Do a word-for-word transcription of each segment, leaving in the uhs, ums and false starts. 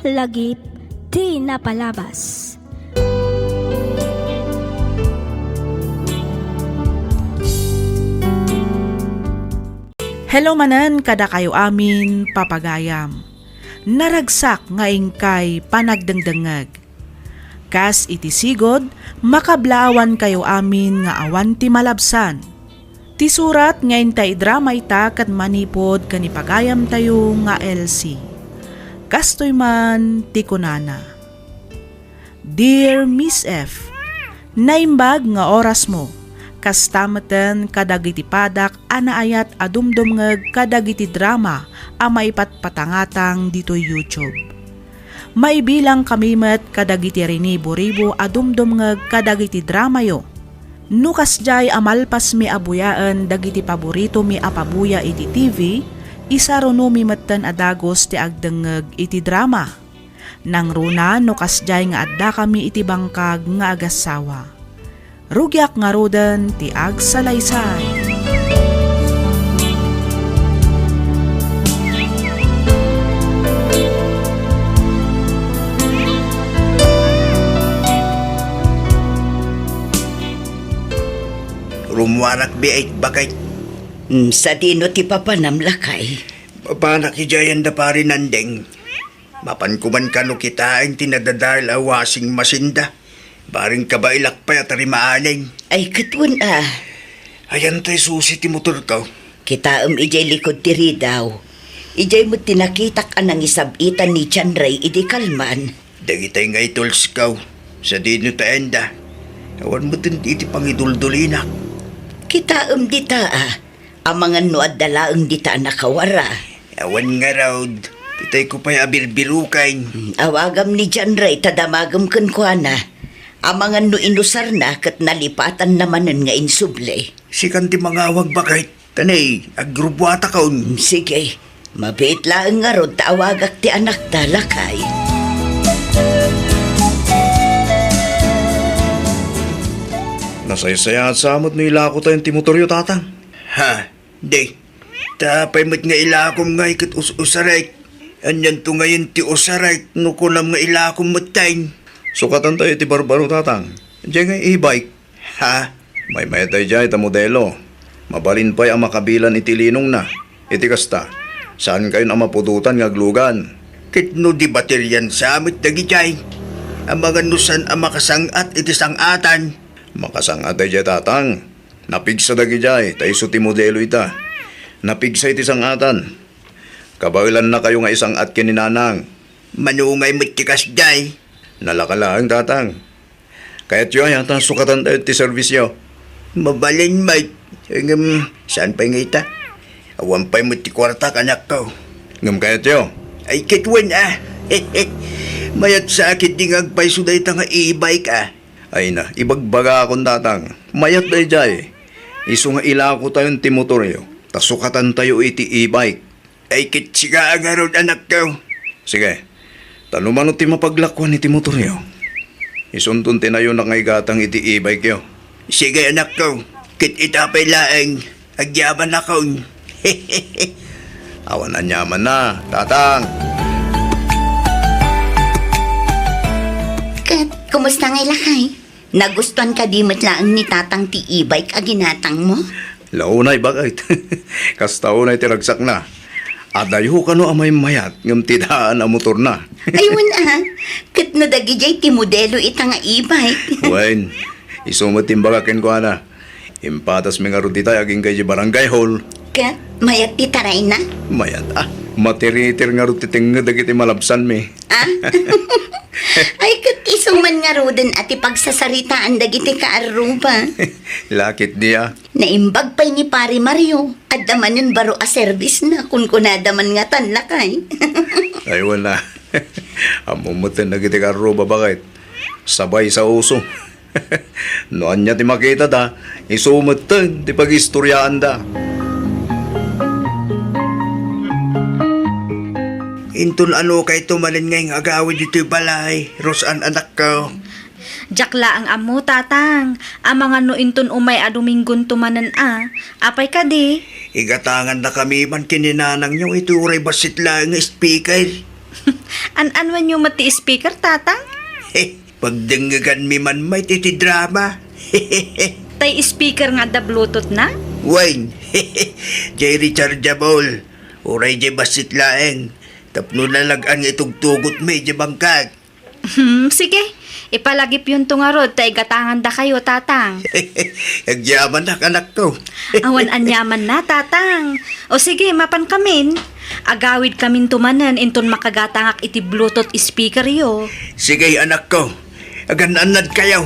Lagip ti napalabas. Hello manen kadakayo amin, papagayam. Naragsak nga inkay panagdengdengngeg. Kas iti sigud, makablaawankayo amin nga awan ti malabsan. Ti surat nga intay idrama ita ket manipud ken ni pagayamtayo nga Elsie. Kastoy man ti kunana, Dear Miss F, naimbag nga orasmo. Kasta metten kadagiti padak a naayat a dumdumngeg kadagiti drama a maipatpatangatang ditoy YouTube. Maibilangkami met kadagiti rinibo-ribo a dumdumngeg kadagiti dramayo. No kasdiay a malpasmi a buyaen dagiti paboritomi a pabuya iti T V, isarunomi metten a dagus ti agdengngeg iti drama. Nangruna no kasdiay nga addakami iti bangkag nga agassawa. Rugiak ngaruden ti agsalaysay. Rummuarak biit, bakay. Mm, sadino ti papanam, lakay? Papanak idiay anda Pari Nandeng. Mapanko man kano kitaen ti nadadael a washing machine da. Bareng kabaelak pay a tarimaanen. Ay, ket wen a. Ayan tay susi ti motorko. Kitaem idiay likud ti ridaw. Idiay met ti nakitak a nangisab-itan ni John Ray idi kalman. Dagitay nga itulsko. Sadino ta enda? Awan metten iti pangiduldulinak. Kitaem dita a. Amangan no adda laeng dita a nakawara. Awan ngarud, itay ko pay a birbiruken. Hmm, awagam ni John Ray ta damagem kenkuana. Amangan no inusarna ket nalipatanna manen nga insubli. Sikan ti mangawag, bakay. Tanay, agrubbuatakon. Hmm, sige. Mabiit laeng ngarud ta awagak ti anakta, lakay. Nasaysayaat sa met no ilako tayon ti motoryo, tatang. Ha? Di. Ta apay met nga ilakom ngay ket us-usarek? Anianto ngayen ti usarek no kunam nga ilakom metten? Sukatan tayo iti barbaro, tatang. Diay nga e-bike. Ha? Maymayat daydiay ta modelo. Mabalin pay a makabilan iti linongna. Iti kasta, saankayon a mapudotan nga aglugan. Ket no di baterian sa met dagijay? Amangan no saan a makasang-at iti sang-atan? Makasang-at daydiay, tatang. Napigsa dagijay, ta isu ti modelo ita. Napigsa iti sang-atan. Kabaelannakayo nga isang-at ken ni Nanang. Mano ngay met ti kasdiay? Nalaka laeng, tatang. Kayatyo aya ta sukatan tayo ti serbisyo? Mabalin met. Ngem, saan pay nga ita? Awan pay met ti kuartak, anakko. Ngem kayatyo? Ay, ket wen a. Mayat sa akin di nga agpayso dayta nga e-bike a. Ay na, ibagbagakon, tatang. Mayat daydiay. Isu nga ilako tayon ti motoryo, ta sukatan tayo iti e-bike. Ay, ket sika a ngarud, anakko. Sige. Ta no mano ti mapaglakuan iti motoryo, isunton ti nayonak nga igatang iti e-bike yo. Sige, anakko. Ket ita pay laeng. Agyamanak. Awan aniamanna, tatang. Ket, kumusta ngay, lakay? Nagustuan kadi met laeng ni tatang ti e-bike a ginatangmo? La unay, bakit? Kasta unay ti ragsakna. Adayo kano a maymayat ngem ti daan a motorna. Ay, wen a. Ket no dagidiay ti modelo ita nga e-bike? Wen, isu met ti imbagak kenkuana. Impatasmi ngarud itay agingga idiay barangay hall. Ket mayat ti tarayna? Mayat a. Matiritir ngarud ti tengnged dagiti malabsanmi. Ah? Ay, ket isu man ngaruden a ti pagsasaritaan dagiti kaarruba. Lakit dia. Naimbag pay ni Pari Mario. Adda manen baro a serbisna, kunkunada man ngatan, lakay. Ay, wala. Ammom metten dagiti kaarruba, bakit? Sabay sa uso. No ania ti makitada, isu metten ti pagistoryaanda. Inton anokayto manen nga agawid ditoy balay, Rosan, anakko? Diak laeng ammo, tatang. Amangan no inton umay a Dominggonto manen a. Apay kadi? Igatangannakami man ken ni nanangyo iti uray bassit laeng nga speaker. An-anuenyo met ti speaker, Tatang? Pagdengngeganmi man met iti drama. Tay speaker nga adda Bluetooth na? Wen, jay rechargeable. Uray jay bassit laeng. Tapno nalag-an nga itugtugotmi jay bangkag. Hmm, sige. Ipalagipyonto ngarud ta igatangandakayo, Tatang. Agyamanak, anakko. Awan aniamanna, Tatang. O sige, mapankamin. Agawidkaminto manen inton makagatangak iti Bluetooth speakeryo. Sige, anakko. Agan-annadkayo.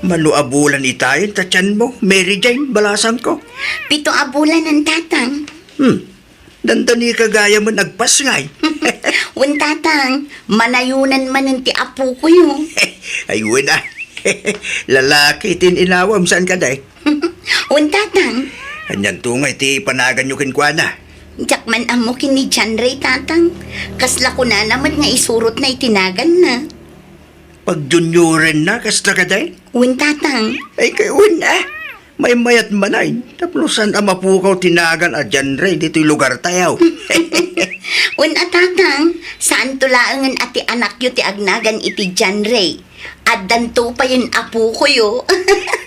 Mano a bulan itayon ta tianmo, Mary Jane, balasangko? Pito a bulanen, Tatang. Hmm. Dandani ka gayamen agpasngay. Wen, Tatang, manayonan manen ti apokoyo. Ay, wen a. Lalaki ti inawam, saan kadi? Wen, Tatang. Anianto ngay ti panaganyo kenkuana? Diak man ammo ken ni John Ray, Tatang. Kasla kunana met nga isurotna iti naganna. Pag-juniorenna, kasta kadi? Wen, Tatang. Ay, kay wen a. Maymayat manen, tapno saan a mapukaw ti nagan a John Ray ditoy lugartayo. Wen a, Tatang, saanto laengen a ti anakyo ti agnagan iti John Ray. Addanto payen apokoyo.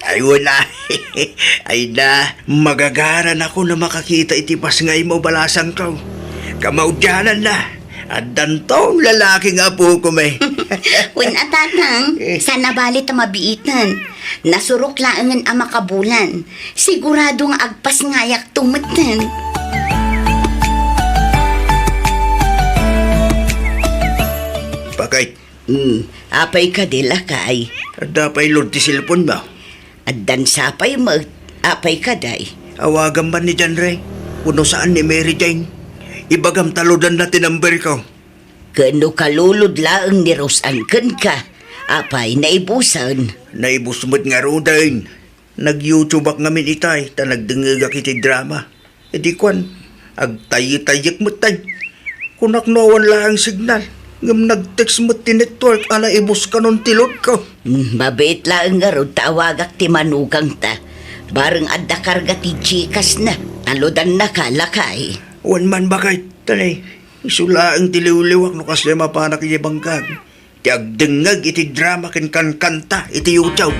Ay, wen a. Ay na, magagaranakon a makakita iti pasngaymo, balasangko. Kamaudiananna, addanto lalaki nga apokom. Wen a, Tatang, eh, saan a bale ta mabiiten. Nasurok laengen a makabulan. Sigurado nga agpasngayakto metten. Bakit? Hmm, apay kadi, lakay? Adda pay load ti cellphone mo? Addan sa pay met. Apay kadi? Awagam man ni John Ray. Wenno saan ni Mary Jane. Ibagam ta loadanna ti number ko. Ken no kalulod laeng ni Rose Ann kenka, apay, naibusen? Naibus met ngaruden. Nag-YouTube-ak ngamin itay, ta nagdengngegak iti drama. Idi kuan, agtayyek-tayyek met tay. Kunak no awan laeng signal, ngem nag-text met ti network a naibus kanon ti load ko. Hmm, mabiit laeng ngarud ta awagak ti manugangta. Bareng adda karga ti Gcash na, ta loadannaka, lakay. Wen man, bakit, tanay. Isu laeng ti liwliwak no kasla mapanak iti bangkag ti agdengngeg iti drama ken kankanta iti YouTube.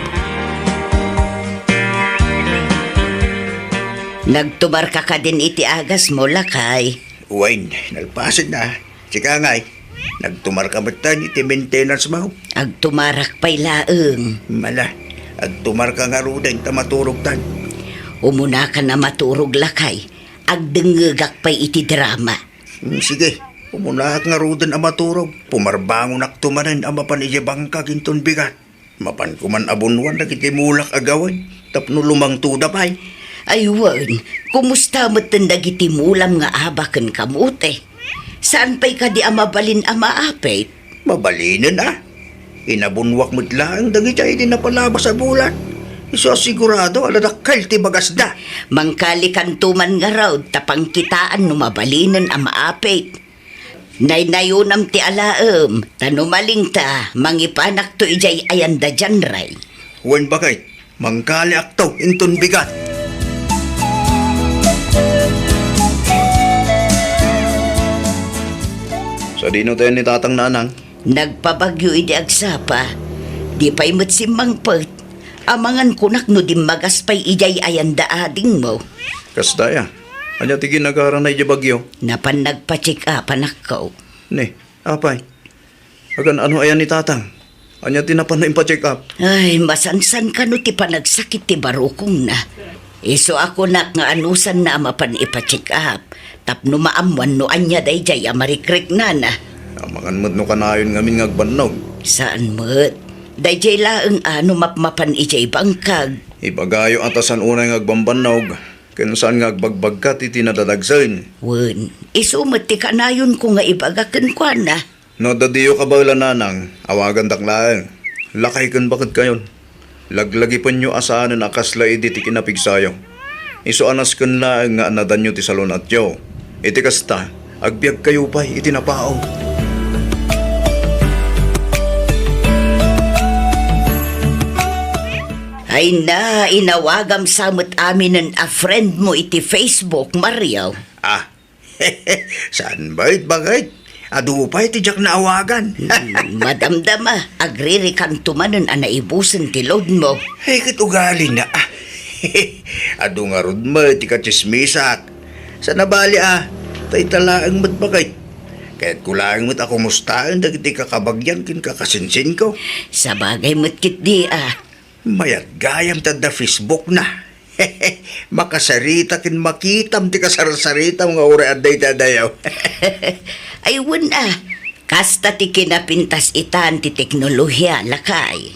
Nagtumarka kadin iti agasmo, lakay? Wen, nalpasen na. Sika ngay, nagtumarka metten iti maintenance mo? Agtumarak pay laeng. Mala, agtumarka ngaruden ta maturogtan. Umunaka a maturog, lakay. Agdengngegak pay iti drama. Hmm, sige, umunaak ngaruden a maturog. Pumarbangonakto manen a mapan idiay bangkag inton bigat. Mapanko man a bunnoan dagiti mulak a gawid tapno lumangtoda pay. Ay wen, kumusta metten dagiti mulam nga aba ken kamote? Saan pay kadi a mabalin a maapit? Mabalinen a. Inabunnoak met laeng dagiti idi napalabas a bulan. Isu a sigurado a nadakkel ti bagasda. Mangkalikanto man ngarud ta pangkitaan no mabalinen a maapit. Naynayonam ti alaem, ta no malingta, mangipanakto idiay ayanda John Ray. Wen, bakit? Mangkaliakto inton bigat. Sadino tayo ni Tatang, Nanang? Nagpabagyo idi agsapa. Di pay met simmangpet. Amangan kunak no dimmagas pay idiay ayanda adingmo. Kasta aya. Ania ti ginagarana idiay bagyo? Napan nagpa-check up, anakko. Ni, apay. Agan-ano aya ni Tatang? Ania ti napan impacheck up? Ay, masansan kano ti panagsakit ti barukongna. Isu a kunak nga anusanna a mapan ipacheck up, tapno maammuan no ania daydiay a marikriknana. Amangan met no kanayon ngamin nga agbannog. Saan met. Daydiay laeng a no mapmapan idiay bangkag. Ibagayo a ta saan unay nga agbambannog, ken saan nga agbagbagkat iti nadadagsen. Wen, isu met ti kanayonko nga ibaga kenkuana. No adda diyo kabaelan, Nanang, awagandak laeng. Lakay ken baketkayon. Laglagipenyo a saanen a kasla idi ti kinapigsayo. Isu a nasken laeng nga annadanyo ti salun-atyo. Iti kasta, agbiagkayo pay iti napaom. Ay na, inawagam sa met aminen a friend mo iti Facebook, Mario. Ah, saan met, bakit? Adu pay ti diak naawagan. Hmm, madamdama, agririkanto manen a naibusen ti load mo. Ay, ket ugalina, ah. Adu ngarud met ti katsismisak. Sana bali, ah, ta ita laeng met, bakit? Kayatko laeng met a kumustaen dagiti kakabagian ken kakasinsinko. Sabagay met ketdi, ah. Mayat gayam ta adda Facebook na. Makasarita ken makitam ti kasarsaritam nga uray adda iti adayo. Ay, wen a. Kasta ti kinapintas itan ti teknolohiya, lakay.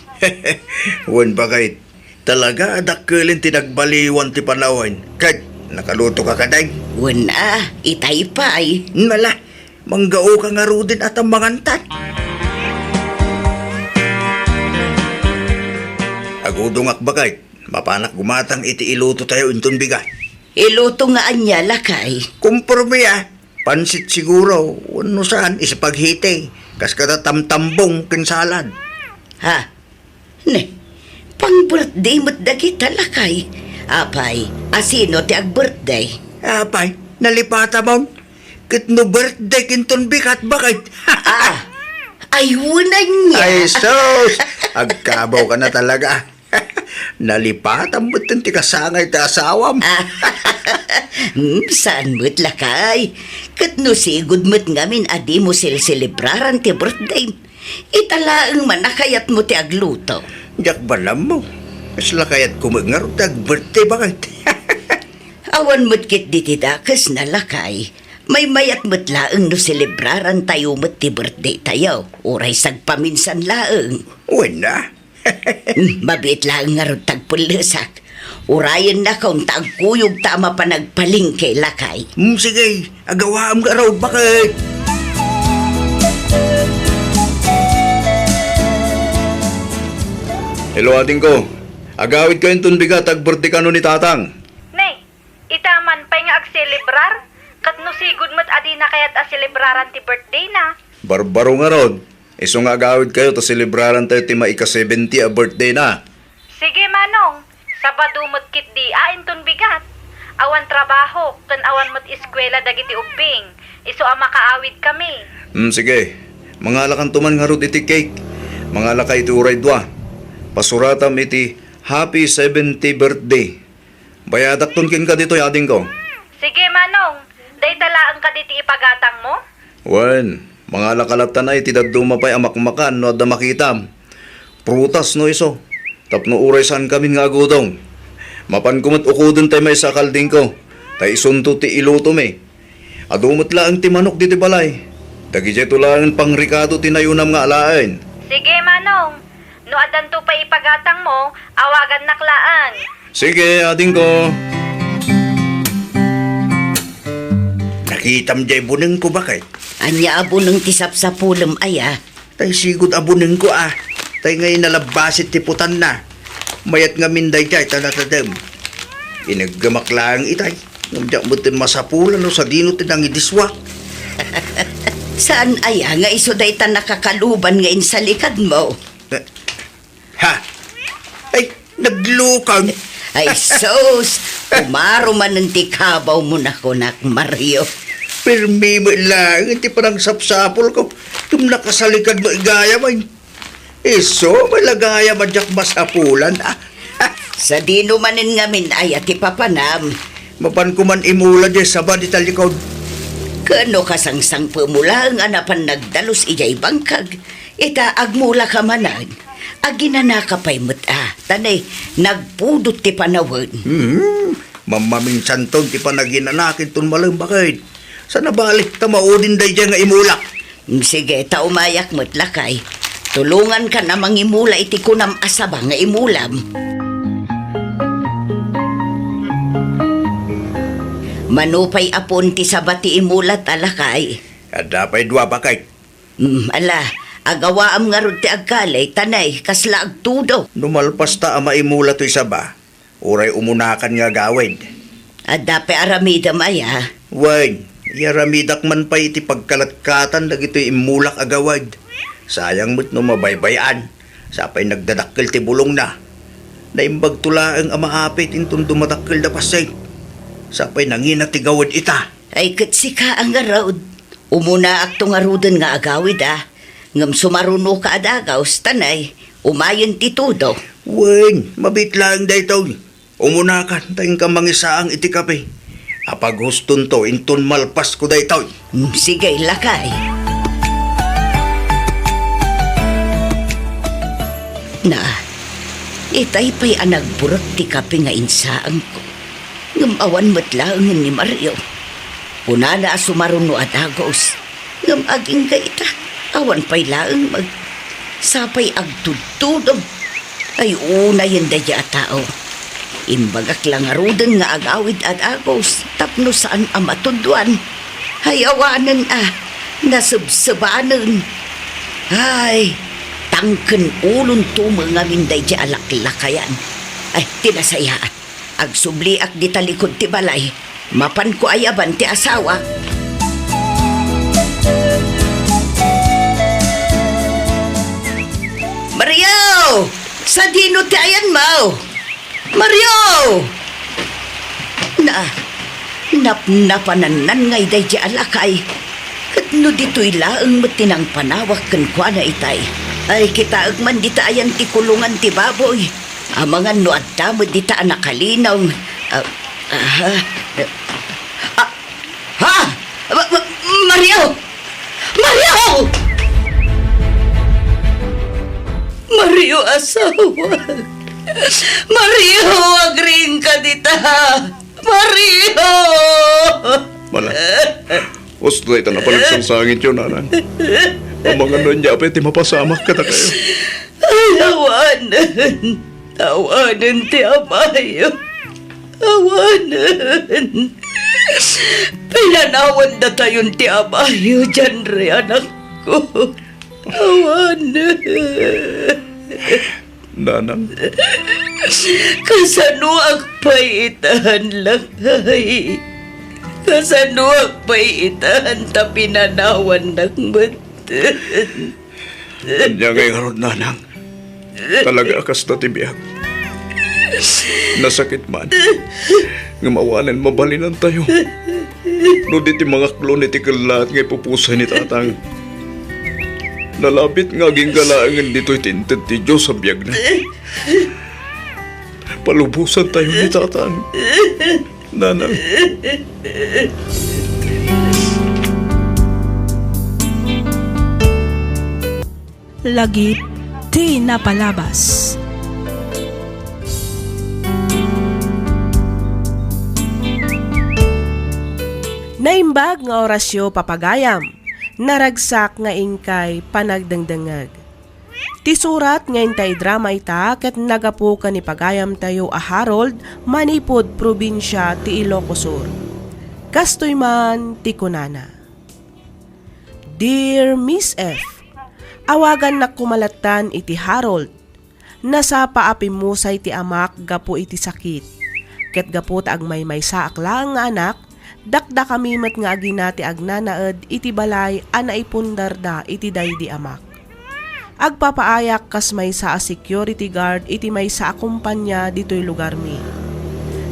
Wen, bakit? Talaga a dakkelen ti nagbaliwan ti panawen. Ket nakaluto ka kadeng? Wen a, itay pay. Nala, manggaoka ngaruden a ta mangantan. Agudongak, bakit? Mapanak gumatang iti iluto tayo inton bigat. Iluto nga ania, lakay? Kumporme a. Pansit siguro, wenno saan, ispaghetti. Kas kada tamtambong ken salad. Ha? Ne, pang-birthday met dagita, lakay. Apay, asino ti ag-birthday? Apay, nalipatamon? Ket no birthday kinton bigat, bakit? Ah, ay, wen ania. Ay, sus! Agkabaw ka na talaga. Nalipatan met ti kasangay ti asawam. Hmm, saan met, lakay? Ket no sigud met ngamin a dimo selselebraran ti birthday, ita laeng man a kayatmo ti agluto. Diak balammo. Kasla kayatko met ngarud ti ag-birthday, bakit? Awan met ketdi ti dakesna, lakay. Maymayat met laeng no selebrarantayo met ti birthday tayo, uray sagpaminsan laeng. Wen a. Hmm, mabiit laeng ngarud ti agpellesak. Urayennakon ta agkuyogta a mapan agpalengke, lakay. Hmm, sige, agawaam ngarud, bakit? Hello, adingko. Agawidkayo inton bigat, ag-birthday kano ni Tatang. Ne, ita man pay nga agselebrar? Ket no sigud met a dina kayat a selebraran ti birthday na. Barbaro ngarud. Isu nga agawidkayo ta selebrarantayo ti maika-seventy a birthday na. Sige, Manong. Sabado met ketdi a inton bigat. Awan trabaho, ken awan met eskuela dagiti ubbing. Isu a makaawidkami. Hmm, sige. Mangalakanto man ngarud iti cake. Mangalaka iti uray dua. Pasuratam iti Happy seventy birthday. Bayadakton kenka ditoy, adingko. Sige, Manong. Dayta laeng kadi ti ipagatangmo? Wen, mangalaka latta iti dadduma pay a makmakan no adda makitam. Prutas no isu. Tapno uray saankamin nga agudong. Mapanko met ukoden tay maysa a kaldingko. Ta isunto ti ilutomi. Adu met laeng ti manok ditoy balay. Dagidiayto laengen pangrikado ti nayunam nga alaen. Sige, Manong. No addanto pay ipagatangmo, awagannak laeng. Sige, adingko. Nakitam diay bunengko, bakit? Ania a buneng ti sapsapulem, aya? Tay sigud a bunengko, a. Tay ngay nalabbasit ti putanna. Mayat ngamin daydiay ta natadem. Ineggemak laeng itay. Ngem diak metten masapulan no sadino ti nangidiswak. Saan aya nga isu dayta nakakaluban nga insalikadmo? Eh, ha? Ay, naglukang. Ay, sus! Umaro manen ti kabawmo, nakunak, Mario. Permi met laeng ti panangsapsapulko. Ngem nakasalikad met gayam, ay. Isu, malagayam a diak masapulan, ah. Sadino manen ngamin aya ti papanam? Mapanko man imula diay saba dita likod. Ken no kasangsangpetmo laeng a napan nagdalus idiay bangkag, ita agmulaka manen. Aginanaka pay met a, ta ne, nagpudot ti panawen. Hmm, mammaminsanton ti panaginanakinton malem, bakit? Sana bali, ta maudin daydiay nga imulak. Sige, ta umayak met, lakay. Tulongankan a mangimula iti kunam a saba nga imulam. Mano pay a puon ti saba ti imulat a, lakay? Adda pay dua, bakit? Mm, ala, agawaam ngarud ti agkali, ta ne, kasla agtudo. No malpas ta a maimula toy saba, uray umunakan nga agawid. Adda pay aramidem aya? Wen, iyaramidak man pay iti pagkalatkatan dagitoy immulak a gawid. Sayang met no mabaybay-an, sapay nagdadakkel ti bulongna. Naimbagto laeng a maapit inton dumadakkel da paset. Sapay nangina ti gawed ita. Ay, ket sika a ngarud, umunaakto ngaruden nga agawid, a. Ngem sumarunoka a dagaws, ta nay, umayen ti tudo. Wen, mabiit laeng daytoy. Umunakan ta inka mangisaang iti kape. Apaghustonto inton malpasko daytoy. Mm, sige, lakay. Na, itay pay a nagburek ti kape nga insaangko. Ngem awan met laengen ni Mario. Kunana a sumaruno a dagaws. Ngem agingga ita, awan pay laeng met. Sapay agtudtudom. Ay, unayen daydi a tao. Imbagak la ngaruden nga agawid a dagaws tapno saan a matuduan. Ay, awanen a, nasebsebanen. Ay, tangken ulonto met ngamin daydi a laklakayan. Ay, ti nasayaat. Agsubliak dita likud ti balay. Mapanko ayaban ti asawak. Mario! Sadino ti ayanmo? Mario! Na, napnapanannan ngay daydi a lakay. Ket no ditoy laeng met ti nangpanawak kenkuana itay. Ay, kitaek man dita ayan ti kulongan ti baboy. Amangan no adda met dita a nakalinong. Ah, ah, ah, ha? Ma-, ma-, Mario! Mario! Mario, asawa! Mario, agriingka dita! Mario! Mana, usto ita napalagsangsangityo, nanang. Amangan no ania pay ti mapasamak kadakayo. Ay, awanen. Awanen ti amayo. Awanen. Pinanawan datayon ti amayo, Janre, anakko. Awanen. Nanang. Kasanoak pay itan, lakay? Kasanoak pay itan ta pinanawannak met? Ania ngay ngarud, nanang? Talaga a kasta ti biag. Nasakit man. Ngem awanen mabalinantayo. No di ti mangaklon iti kellaat nga ipupusay ni tatang. Nalabit nga agingga laengen ditoy ti inted ti Dios a biagna. Palubosantayo ni tatang. Nanang. Lagip ti napalabas. Naimbag nga orasyo, papagayam. Naragsak nga inkay panagdengdengngeg. Ti surat nga intay drama ita ket nagapu ken ni pagayamtayo a Harold manipud probinsia ti Ilocos Sur. Kastoy man ti kunana, Dear Miss F, awagannak koma lattan iti Harold. Nasapa a pimmusay ti amak gapu iti sakit. Ket gapu ta agmaymaysaak laeng nga anak, dakdakami met nga agina ti agnanaed iti balay a naipundarda iti daydi amak. Agpapaayak kas maysa a security guard iti maysa a kompania ditoy lugarmi.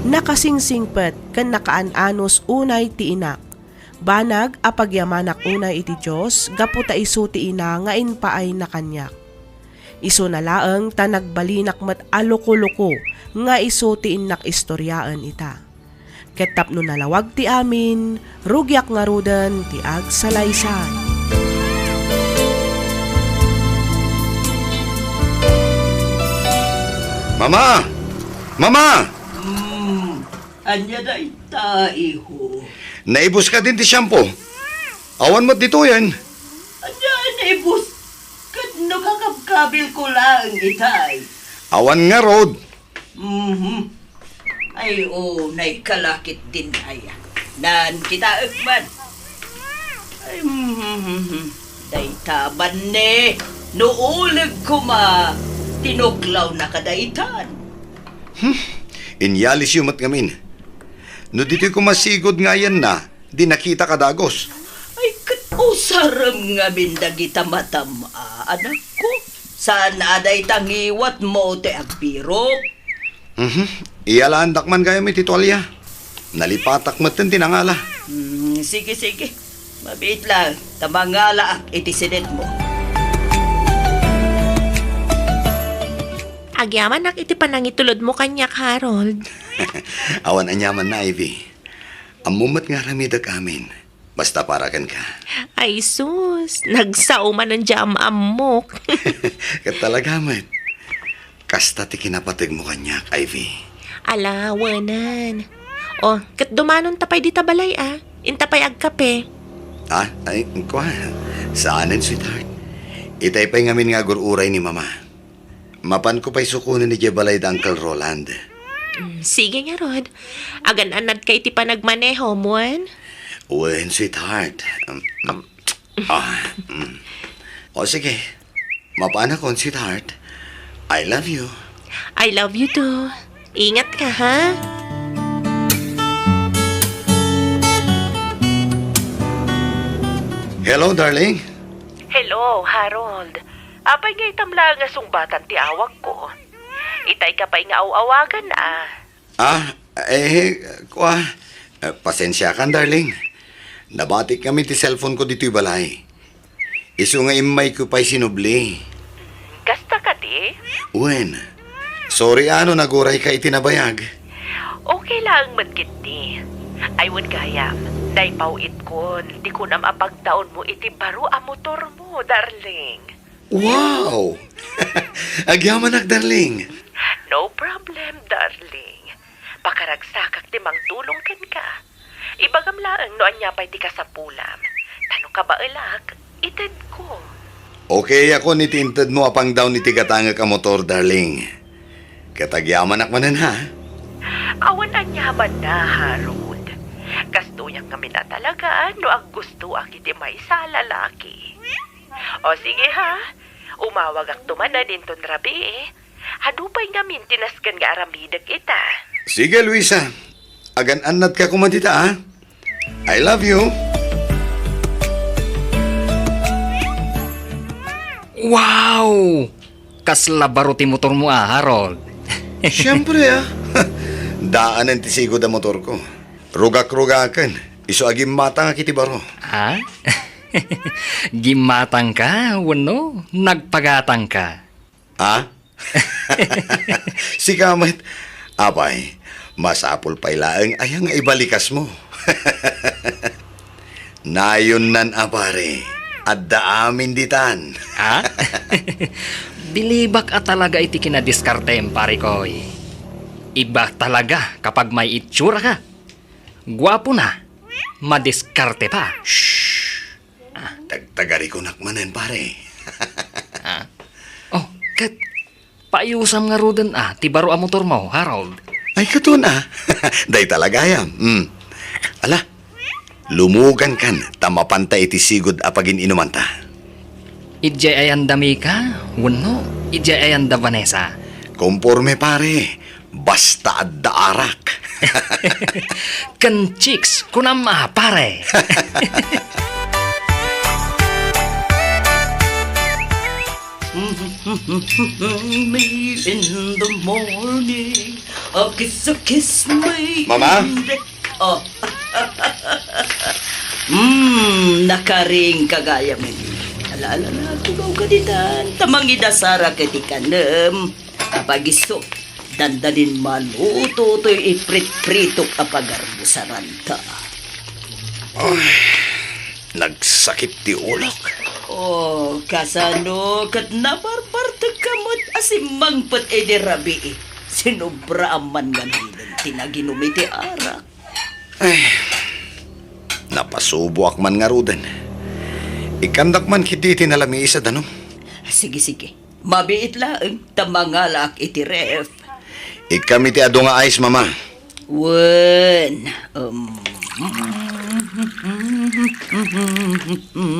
Nakasingsingpet ken nakaan-anus unay ti inak. Banag a pagyamanak unay iti Dios gapu ta isu ti ina nga impaayna kaniak. Isuna laeng ta nagbalinak met a loko-loko nga isu ti innak istoriaen ita. Ket tapno nalawag ti amin, rugiak ngaruden ti agsalaysay. Mama! Mama! Hmm, ania dayta, iho? Naibus kadin ti shampoo? Awan met ditoyen. Ania, naibus? Ket no kakabkabilko laeng itay? Awan ngarud. Mhm. Ay, o, naikala ketdin aya. Naan kitaek man. Ay, mhm. Dayta banne, no uleg koma, tinuklawna kadaytan. Hmm, inyalisyo met ngamin. No ditoy koma sigud nga ayanna, di nakitak a dagus. Ay, ket usarem ngamin dagita matam-a, anakko. Saan a dayta ngiwatmo ti agbirok? Mhm. Iyalaandak man gayam iti tualia. Nalipatak metten ti nangala. Hmm, sige, sige. Mabiit lang, ta mangalaak iti sinetmo. Agyamanak iti panangitulodmo kaniak, Harold. Awan aniamanna, Ivy. Ammom met nga aramidek amin. Basta para kenka. Ay sus, nagsao manen diay am-ammok. Ket talaga met. Kasta ti kinapategmo kaniak, Ivy. Ala, wen. O, ket dumanonta pay dita balay, a. Inta pay agkape. Ah, ay, kua. Saanen, sweetheart. Itay pay ngamin nga agur-uray ni Mama. Mapanko pay sukonen idiay balay da Uncle Roland. Mm, sige ngarud. Agan-annadka iti panagmanehom, wen? Wen, sweetheart. Um, um, ah, mm. O sige. Mapanakon, sweetheart. I love you. I love you too. Ingat ka, ha? Hello, darling. Hello, Harold. Apay nga itam laeng nga sungbatan ti awagko? Itay ka pay nga aw-awagan, a. Ah, eh, kua, eh, pasensiakan, darling. Nabatik ngamin ti cellphone ko ditoy balay. Isu nga immayko pay sinubli. Kasta kadi? Wen. Sorry a no nagurayka iti nabayag. Okay laeng met ketdi. Ay, wen gayam, naipaw-itkon ti kunam a pagtaonmo iti baro a motormo, darling. Wow! Agyamanak, darling. No problem, darling. Pakaragsakak ti mangtulong kenka. Ibagam laeng no ania pay ti kasapulam. Ta no kabaelak, itedko. Okay akon iti intedmo a pangdaon iti gatangek a motor, darling. Ket agyamanak manen, ha? Awan aniamanna, Harold. Kastoyak ngamin a talaga no aggustoak iti maysa a lalaki. O sige, ha, umawagakto manen inton rabii. Adu pay ngamin ti nasken nga aramidek ita. Sige, Luisa. Agan-annadka koma dita, a. I love you. Wow! Kasla baro ti motormo a, Harold. Siempre, a. Daanen ti sigud a motorko. Rugak-rugaken. Isu a gimmatangak iti baro. Ha? Gimmatangka wenno nagpagatangka? Ha? Sika met. Apay, masapul pay laeng aya nga ibalikasmo. Nayonnan a, pare. Adda amin ditan. Ha? Bilibak a talaga iti kinadiskartem, parekoy. Iba talaga kapag may itsura ka. Guapo na. Madiskarte pa. Shh! Ah. Tagtagarikonak manen, pare. Ah. Oh, ket paayusam ngaruden a ti baro a motormo, Harold. Ay, katon a. Dayta la gayam. Hmm. Ala, lumugankan ta mapanta iti sigud a pagin-inumanta. Idiay ayanda Mika, wenno idiay ayanda Vanessa? Komporme, pare. Basta adda arak. Ken chicks, kunam a, pare. Me in the morning, a kiss, a kiss me Mama? In the, oh. Hmm, nakaring ka gayam. Ala, ala, ala, tugaw ka ditan. Ta mangidasarak iti kanem. Apagiso, dandanin maluto toy ipritpritok a pagarmusaranta. Ay, nagsakit ti ulok. Oh, kasano ket nabarbartek ka met a simmangpet idi rabii? Sinubra man ngaruden ti naginum iti arak. Ay, napasuboak man ngaruden. Ikkandak man ketdi iti nalamiis a danum. Sige, sige. Mabiit laeng ta mangalaak iti ref. Ikkam iti adu nga ice, Mama. Wen, um,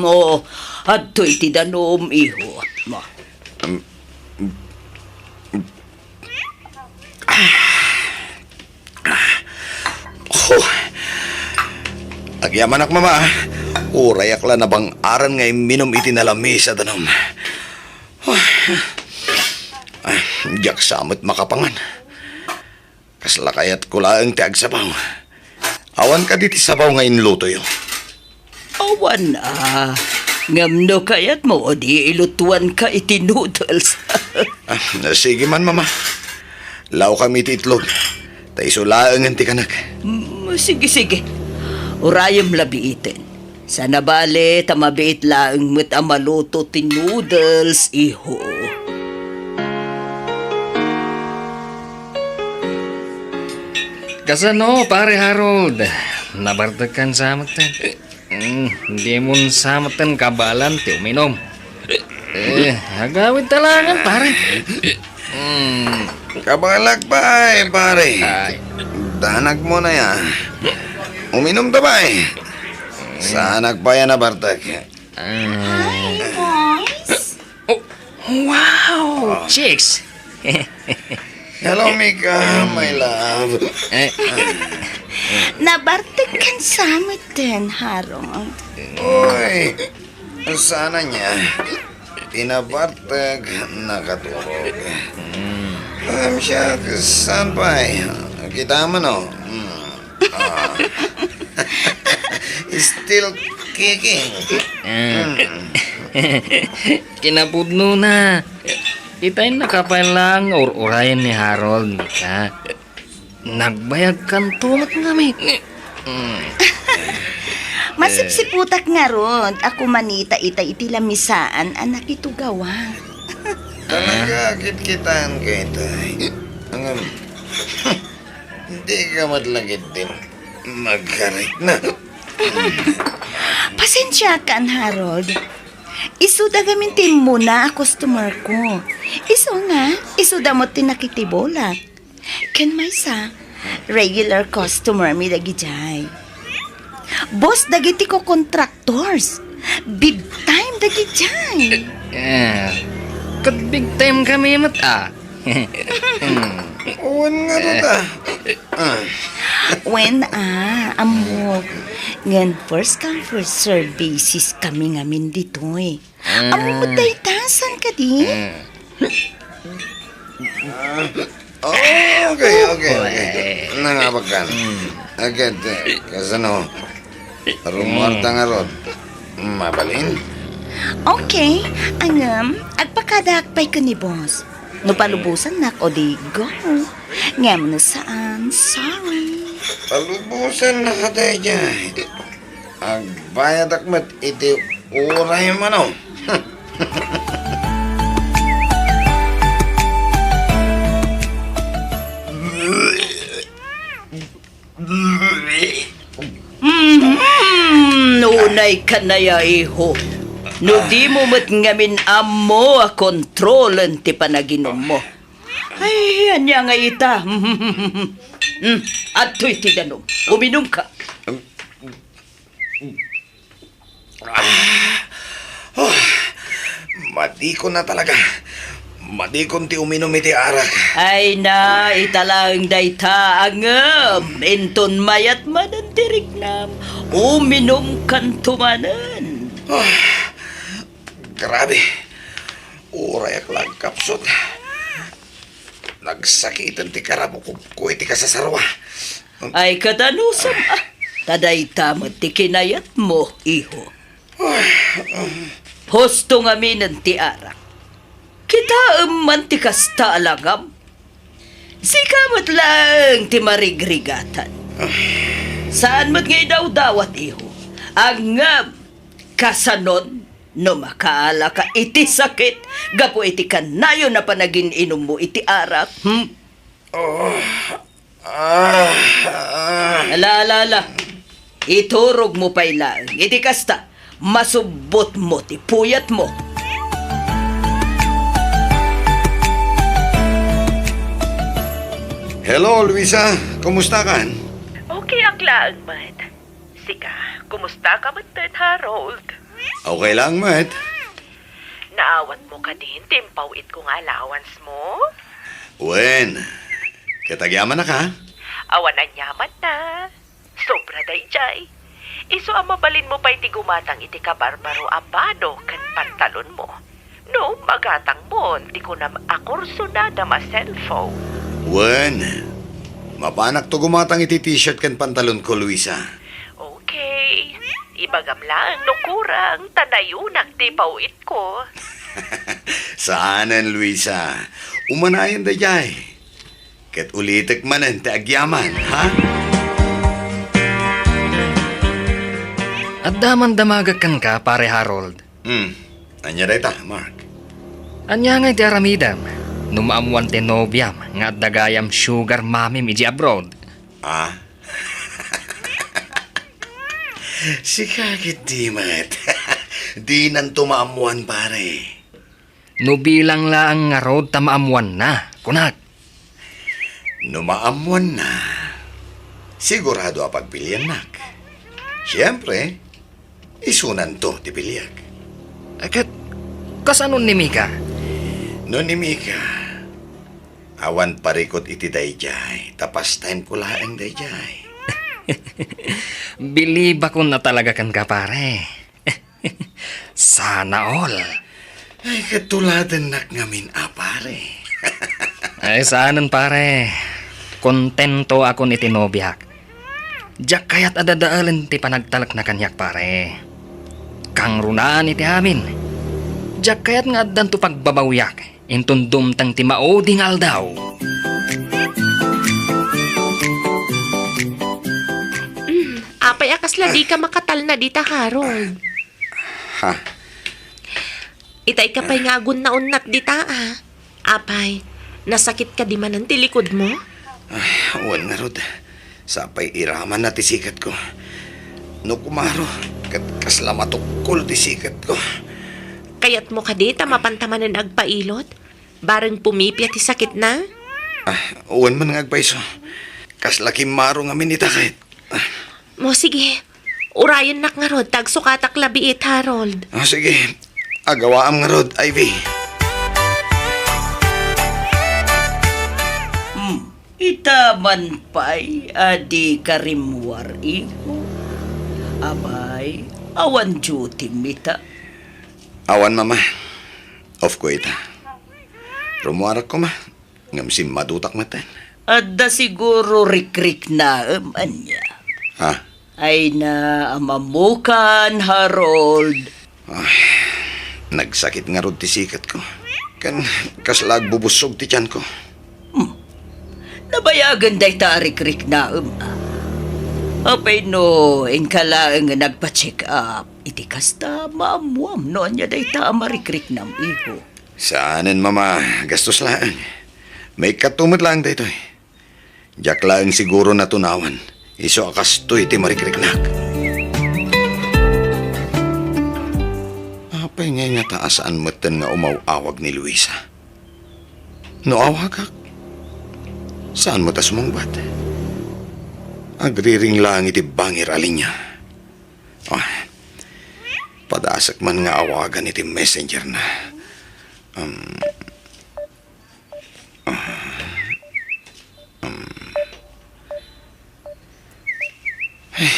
oo, adtoy ti danum, iho. Ma. Um, ah. Huh. Agyamanak, Mama, a. Urayak la nabang-aran nga imminum iti nalamiis a danum. Ah, diak sa met makapangan. Kasla kayatko laeng ti agsabaw. Awan kadi ti sabaw nga inlutoyo? Awan a. Ngem no kayatmo, di ilutuanka iti noodles. Ah, sige man, Mama. Lawkam iti itlog. Ta isu laengen ti kanak. Mm, sige, sige. Urayem la biiten. Saan a bale ta mabiit laeng met a maluto ti noodles, iho. Kasano, Pare Harold? Nabartekkan sa metten? Mm, dimon sa metten kabaelan ti uminum. Eh, agawid ta laengen, pare. Mm. Kabaelak pay, pare. Ay. Danagmo na ya. Uminum ta pay. Saanak pay a nabartek. Ah. Hi, boys. Oh, wow, chicks. Hello, Mika, my love. Eh. Nabartekkan sa metten, Harold. Uy, saan ania? Ti nabartek, nakaturog. Hmm. Em, siak, saan pay? Kita man, oh. Hmm. Ah. Still kicking. Ah. Hmm. Kinapudnona. Itay nakapaila nga ur-urayen ni Harold, Mika. Nagbayagkanto met ngamin. Mm. Masipsiputak ngarud a kumanita ita iti lamisaan a nakitugawak. Talaga, kitkitaan ka itay. Ngem, di ka met la ketdi magkarikna. Pasensiakan, Harold. Isuda ngamin ti immuna a customer ko. Isu nga, isuda met ti nakitibulak. Ken maysa, regular customer mi dagidiay. Boss dagiti co-contractors. Big time dagidiay. Eh, ket big time kami met, ah. Wen nga, eh, ta. Ah. Wen, ah, ammok. Ngem first come, first serve basis kami ngamin ditoy. Ah. Ammok dayta, saan kadi? Ah. Ah, okay, okay, okay. Nangabak kan. Hmm. Agad, eh, kasano? Rumuarta ngarud. Mabalin? Okay, ngem, agpakadaak pay ken ni boss. No palubosannak, o di go. Ngem no saan, sorry. Palubosannak daydiay. Agbayadak met iti uray mano. Mhm. Unay kanaya, iho. No dimo met ngamin ammo a kontrolen ti panaginummo. Ay, ania nga ita? Mm, adtoy ti danum. Uminumka. Ah, oh, madikon na talaga. Madikon ti uminum iti arak. Ay na, ita laeng dayta, ngem inton mayat manen ti riknam, uminumkanto manen. Ah, grabe. Urayak la agkapsut. Nagsakiten ti karabukobko iti kasasarua. Ay, ket anusam, ah, ta dayta met ti kinayatmo, iho. Husto ngaminen ti arak. Kitaem man ti kasta a langam. Sika met laeng ti marigrigatan. Saan met nga idawdawat, iho. Ngem, kasanon, no makaalaka iti sakit gapu iti kanayon a panagin-inummo iti arak, hmm? Oh, ah, ah. Ala, ala, ala. Iturogmo pay laeng. Iti kasta, masubbotmo ti puyatmo. Hello, Luisa. Kumusta kan? Okay ak laeng met. Sika, kumusta ka met, Harold? Okay lang met. Naawatmo kadin ti impaw-itko nga allowance mo? Wen, ket agyamanak a? Awan aniamanna. Sobra daydiay. Isu a mabalinmo pay ti gumatang iti kabarbaro a bado ken pantalonmo. No, magatangmon ti kunam a kursunada a cellphone. Wen, Mapanakto gumatang iti t-shirt ken pantalonko, Luisa. Okay. Ibagam laeng no kurang, ta nayunak ti paw-itko. Saanen, Luisa. Umanayon daydiay. Ket ulitek manen ti agyaman, ha? Adda man damagek kenka, Pare Harold. Hmm. Ania dayta, Mark? Ania ngay ti aramidem no maammuan ti nobiam nga adda gayam sugar mamim idiay abroad? Ah? Sika ketdi met. Dinanto maammuan, pare. No bilang laeng ngarud ta maammuanna, kunak. No maammuanna, sigurado a pagpiliannak. Siempre, isunanto ti piliek. Eh, ket, kasano ni Mika? No ni Mika, awan parikut iti daydiay, ta pastime ko laeng daydiay. Bilibakon a talaga kenka, pare. Sana all. Ay, ket tuladennak ngamin a, pare. Ay, saanen, pare. Kontentoakon iti nobiak. Diak kayat a dadaelen ti panagtalekna kaniak, pare. Kangrunaan iti amin. Diak kayat nga addanto pagbabawiak. Inton dumteng ti maudi nga aldaw. Mm, apay a kasla dika makatalna dita, Harold? Ha? Itay ka pay nga agunnaonnat dita, a. Apay, nasakit kadi manen ti likudmo? Ay, wen ngarud. Sapay iramanna ti siketko. No kumaro, ket kasla matukkol ti siketko. Kayatmo kadi ta mapanta manen agpailot? Bareng pumipia ti sakitna? Ah, wen man nga agpayso. Kasla kimmaro ngamin ita ket. Ah. Mo, sige. Urayennak ngarud, ta agsukatak labiit, Harold. Ah, sige. Agawaam ngarud, Ivy. Hmm. Ita man pay a dika rimmuar, iho. Apay, awan duty-m ita? Awan, Mama. Off ko ita. Rummuarak koma, ngem simmadutak metten. Adda siguro rikriknaem ania. Ha? Ay na, amammukan, Harold. Ay, nagsakit ngarud ti siketko. Ken kasla agbubussog ti tianko. Hmm. Nabayagen dayta a rikriknaem, a. Apay no inka laeng nga nagpa-check up, iti kasta, maammuam no ania dayta a marikriknam, iho. Saanen, Mama, gastos laeng. Maikkato met laeng daytoy. Diak laeng siguro natunawan, isu a kastoy ti marikriknak. Apay ngay ngata a saan metten nga umaw-awag ni Luisa? No awagak, saan met a sumungbat? Agriring laeng iti bangir a linia. Ah, padasek man nga awagan iti messenger na. Um, Ay.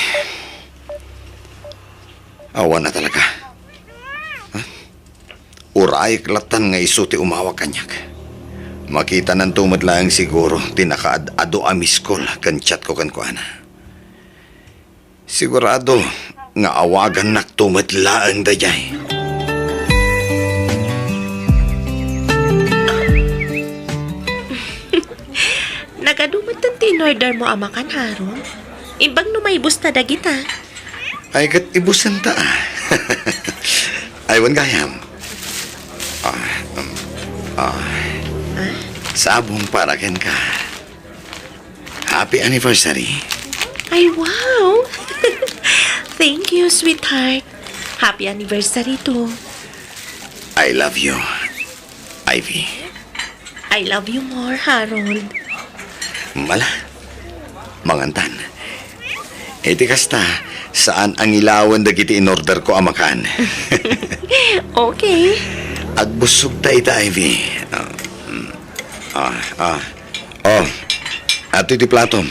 Awan a talaga. Ha? Urayek lattan nga isu ti umawag kaniak. Makitananto met laeng siguro ti nakaad-ado a miss call ken chat ko kenkuana. Sigurado nga awagannakto met laeng daydiay. Nagadu metten ti in-order mo a makan, Harold. Imbag no maibus ta dagita. Ay, ket ibusen ta, a. Ay, wen gayam. Ah, um, ah. Ah? Sabong para kenka. Happy anniversary. Ay, wow! Thank you, sweetheart. Happy anniversary too. I love you, Ivy. I love you more, Harold. Mala, mangantan. Iti kasta, saan a ngilawen dagiti in-order ko a makan. Okay. Agbussog ta ita, Ivy. Ah, mm. Ah, ah. Oh, adtoy ti platom.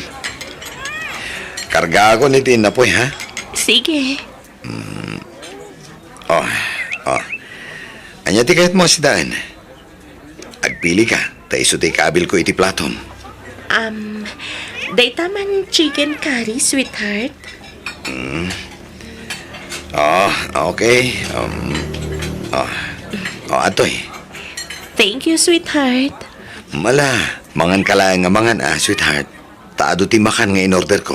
Kargaakon iti innapoy, ha? Sige. Mm. Oh, oh. Ania ti kayatmo a sidaen? Agpili ka, ta isu ti ikabil ko iti platom. Um, Dayta man chicken curry, sweetheart. Mm. Ah, okay. Um, ah, oh, atoy. Thank you, sweetheart. Mala, mangan ka laeng nga mangan, ah, sweetheart. Ta adu ti makan nga in-order ko.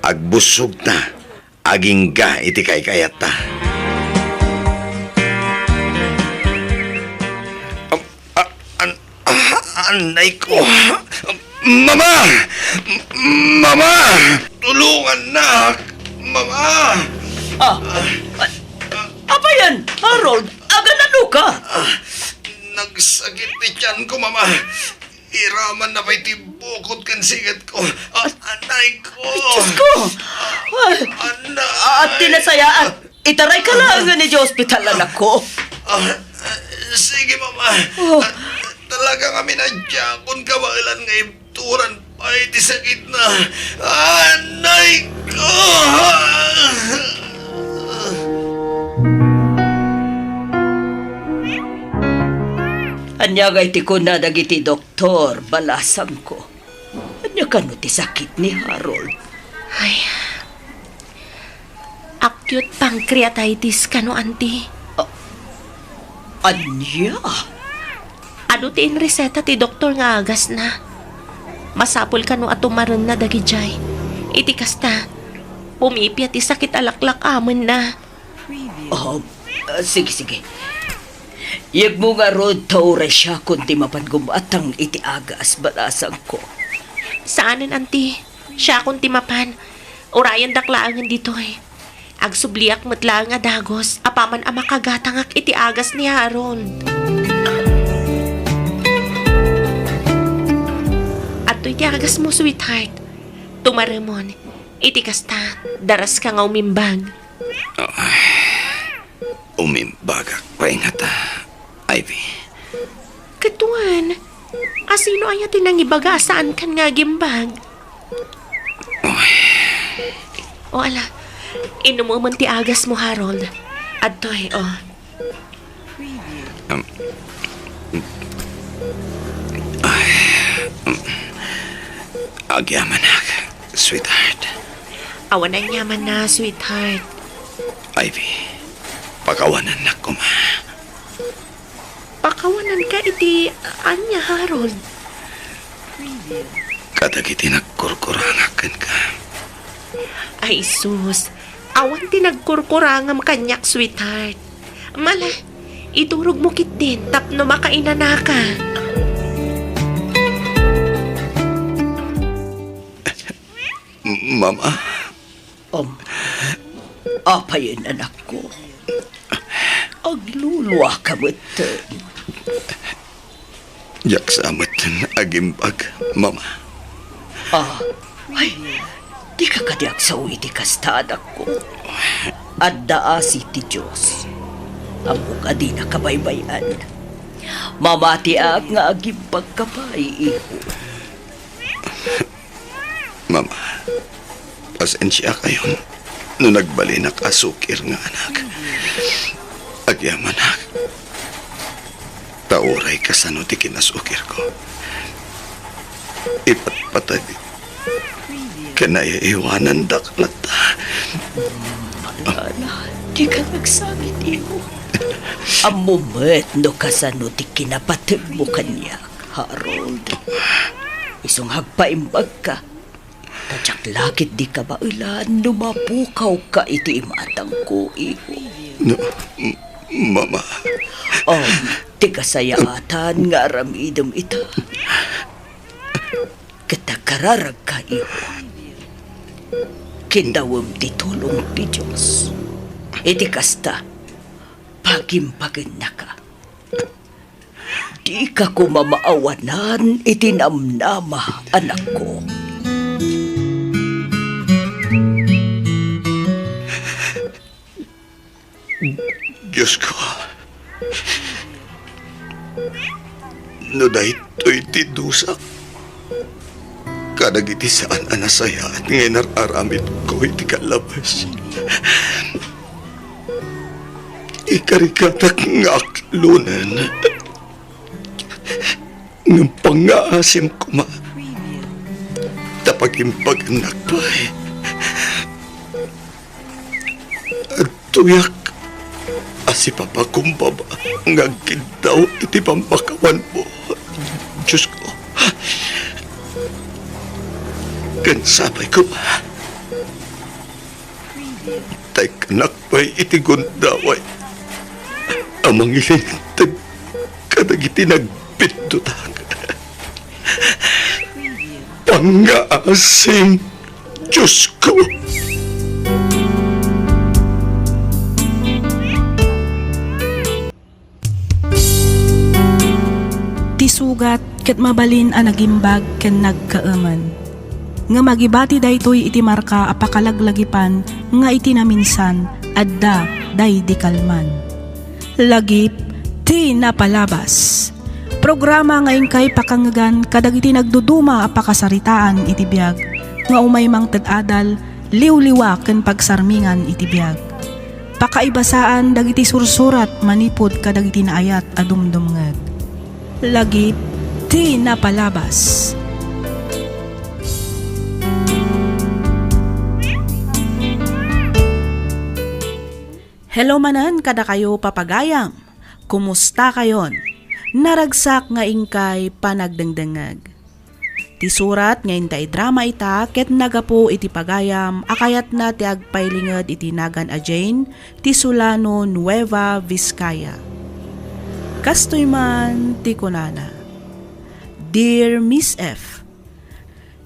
Agbusog ta. Agingga iti kaikayatta. Am-, a-, an-, a-, anay ko. Mama! Mama! Tulungannak! Mama! Ah, a-, apa yan, Harold? Aganano ka? Ah, nagsakit ti tiyan ko, Mama. Iraman na pay ti bukod ken siget ko. Ah, anay ko. Ay, Diyos ko! Ay, Anay. Ah, ti nasayaat. Itaray ka laengen iti ospital, anak ko. Ah, ah, sige, Mama. Oh. Ah, talaga nga minadyaakon kabaelan nga ibturan pay ti sakitna. Anay ko! Ania ngay ti kuna dagiti doktor, balasangko? Ania kano ti sakit ni Harold? Ay, acute pancreatitis kano, Auntie. Ah, ania? Adu ti inreseta ti doktor nga agasna. Masapul kano a tumarenna dagidiay. Iti kasta, pumipia ti sakit a laklak-amenna. Ah, ah, sige, sige. Yegmo ngarud ta uray siakon ti mapan gumatang iti agas, balasangko. Saanen, Auntie. Siakon ti mapan. Urayendak laengen ditoy. Agsubliak met laeng a dagus apaman a makagatangak iti agas ni Harold. Adtoy ti agasmo, sweetheart. Tumaremon. Iti kasta, daraska nga umimbag. Ay, umimbagak pay ngata, Ivy. Ket wen, asino aya ti nangibaga a saankan nga agimbag? Ay. O ala, inumemen ti agasmo, Harold. Adtoy, o. Um, ay, um, agyamanak, sweetheart. Awan aniamanna, sweetheart. Ivy, pakawanannak koma. Pakawananka iti ania, Harold? Kadagiti nagkurkurangak kenka. Ay, sus. Awan ti nagkurkurangam kaniak, sweetheart. Mala, iturogmo ketdin tapno makainanaka. Mama. Um, apayen, anakko? Agluluaka metten. Diak sa metten agimbag, Mama. Ah, ay, dika kadi agsao iti kasta, anakko. Adda asi ti Dios. Ammok a dinaka baybay-an. Mamatiak nga agimbagka pay, iho. Mama, pasensiakayon no nagbalinak a sukir nga anak. Agyamanak. Ta uray kasano ti kinasukirko, ipatpateg ken naiiwanandak latta. Ala, dika nagsakit, iho. Ammom met no kasano ti kinapategmo kaniak, Harold. Isu nga agpaimbagka, ta diak la ketdi kabaelan no mapukawka iti imatangko, iho. No, m-, Mama. Um, ti kasayaatan nga aramidem ita. Ket agkararagka, iho. Kindawem ti tulong ti Dios. Iti kasta, pagimbagennaka. Dika koma maawanan iti namnama, anakko. Diosko, no daytoy ti dusak kadagiti saan a nasayaat nga inar-aramidko iti kallabes, ikarigatak nga aklonen. Ngem pangngaasim koma, ta pagimbagannak pay. Adtoyak a sipapakumbaba nga agkiddaw iti pammakawanmo, Diosko. Ken sapay koma, ta ikkanak pay iti gundaway a mangilinteg kadagiti nagbiddutak. Pangngaasim, Diosko! Ti sugat ket mabalin a nagimbag ken nagkaemen. Ngem agibati daytoy iti marka a pakalaglagipan nga iti naminsan, adda daydi kalman. Lagip ti napalabas. Programa nga inkay pakangngegan kadagiti nagduduma a pakasaritaan iti biag nga umay mangted adal, liwliwa ken pagsarmingan iti biag. Pakaibasaan dagiti sursurat manipud kadagiti naayat a dumdumngeg. Lagip ti napalabas. Hello manen kadakayo, papagayam. Kumusta kayon? Naragsak nga inkay panagdengdengngeg. Ti surat nga inta idrama ita ket naggapu iti pagayam a kayatna ti agpailinged iti nagan a Jane ti Solano, Nueva Vizcaya. Kastoy man ti kunana, Dear Miss F,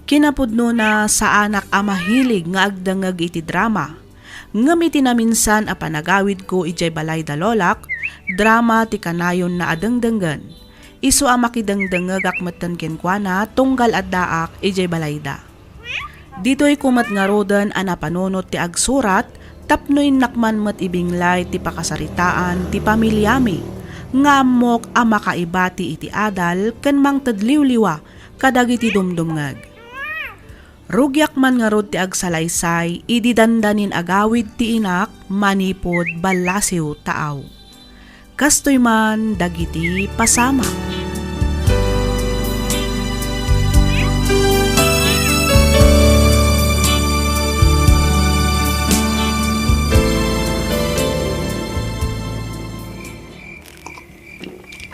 kinapudnona, saanak a mahilig nga agdengngeg iti drama. Ngem iti naminsan a panagawidko idiay balay da lolak, drama ti kanayonna a dengdenggen. Isu a makidengdengngegak metten kenkuana tunggal addaak idiay balayda. Ditoyko met ngaruden a napanunot ti agsurat tapno innak man met ibinglay ti pakasaritaan ti pamiliami nga ammok a makaibati iti adal ken mangted liwliwa kadagiti dumdumngeg. Rugiak man ngarud ti agsalaysay idi dandanin agawid ti inak manipud ballasiw taaw. Kastoy man dagiti pasamak.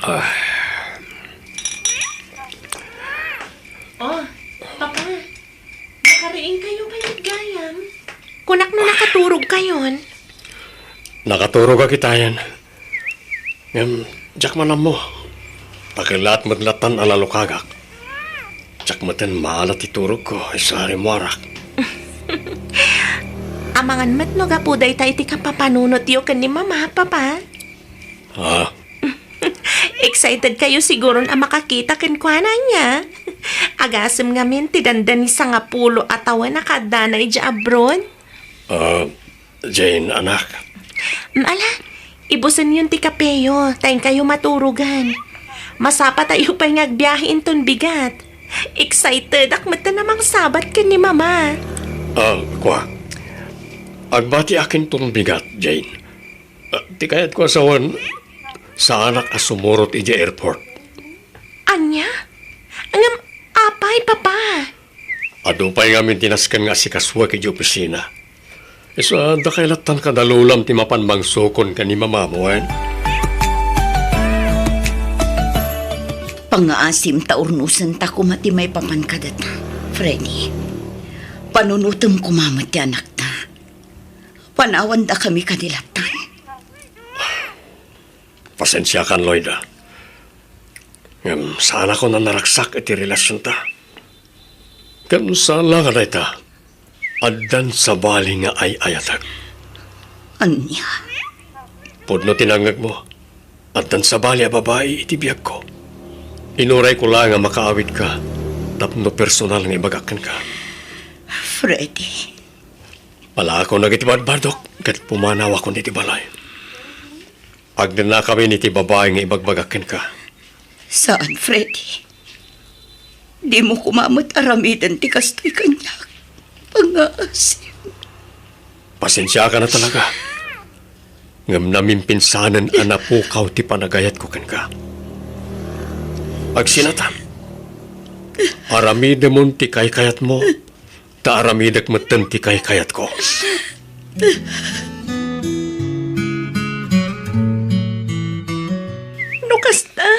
Ah. Oh, Papa, nakariing kayo kayat gayam? Kunak no nakaturog kayon. Nakaturog a kitayen. Ngem, diak man ammo. Pakilaat met latan a nalukagak. Diak metten maala ti turogko, isu a rimmuarak. Amangan met no gapu dayta iti kapapanunotyo ken ni Mama, Papa. Ah. Excited kayo siguron a makakita kenkuana, ania? Agasem ngamin ti dandani sangapulo a tawen a kaaddana idiay abroad. Ah, Jane, anak. Mm, ala, ibusenyon ti kapeyo, ta inkayo maturogan. Masapatayo pay nga agbiahe inton bigat. Excitedak metten a mangsabat ken ni Mama. Ah, kua. Agbatiak inton bigat, Jane. Ah, ti kayatko a sawen, saanak a sumurot idiay airport. Ania? Ngem apay, Papa? Adu pay ngamin ti nasken nga asikasuek idiay opisina. Isu a, dakay lattan kadalulam ti mapan mangsukon ken ni Mamam, wen? Pangngaasim ta urnosenta koma ti maipapan kadata, Freddy. Panunotem koma met ti anakta. Panawandakami kadi lattan. Pasensiakan, Loida. Ngem saanakon a naragsak iti relasionta. Ken saan la nga dayta, addan sabali nga ay-ayatek. Ania? Pudno ti nangngegmo, addan sabali a babai iti biagko. Inurayko laeng a makaawidka tapno personal nga ibagak kenka. Freddy. Palaakon dagiti badbadok ket pumanawakon iti balay. Agdennakamin iti babai nga ibagbagak kenka. Saan, Freddy. Dimo koma met aramiden ti kastoy kaniak. Pangngaasim. Pasensiakan a talaga. Ngem namimpinsanen a napukaw ti panagayatko kenka. Agsinatan. Aramidemon ti kaykayatmo, ta aramidek metten ti kaykayatko. No kasta,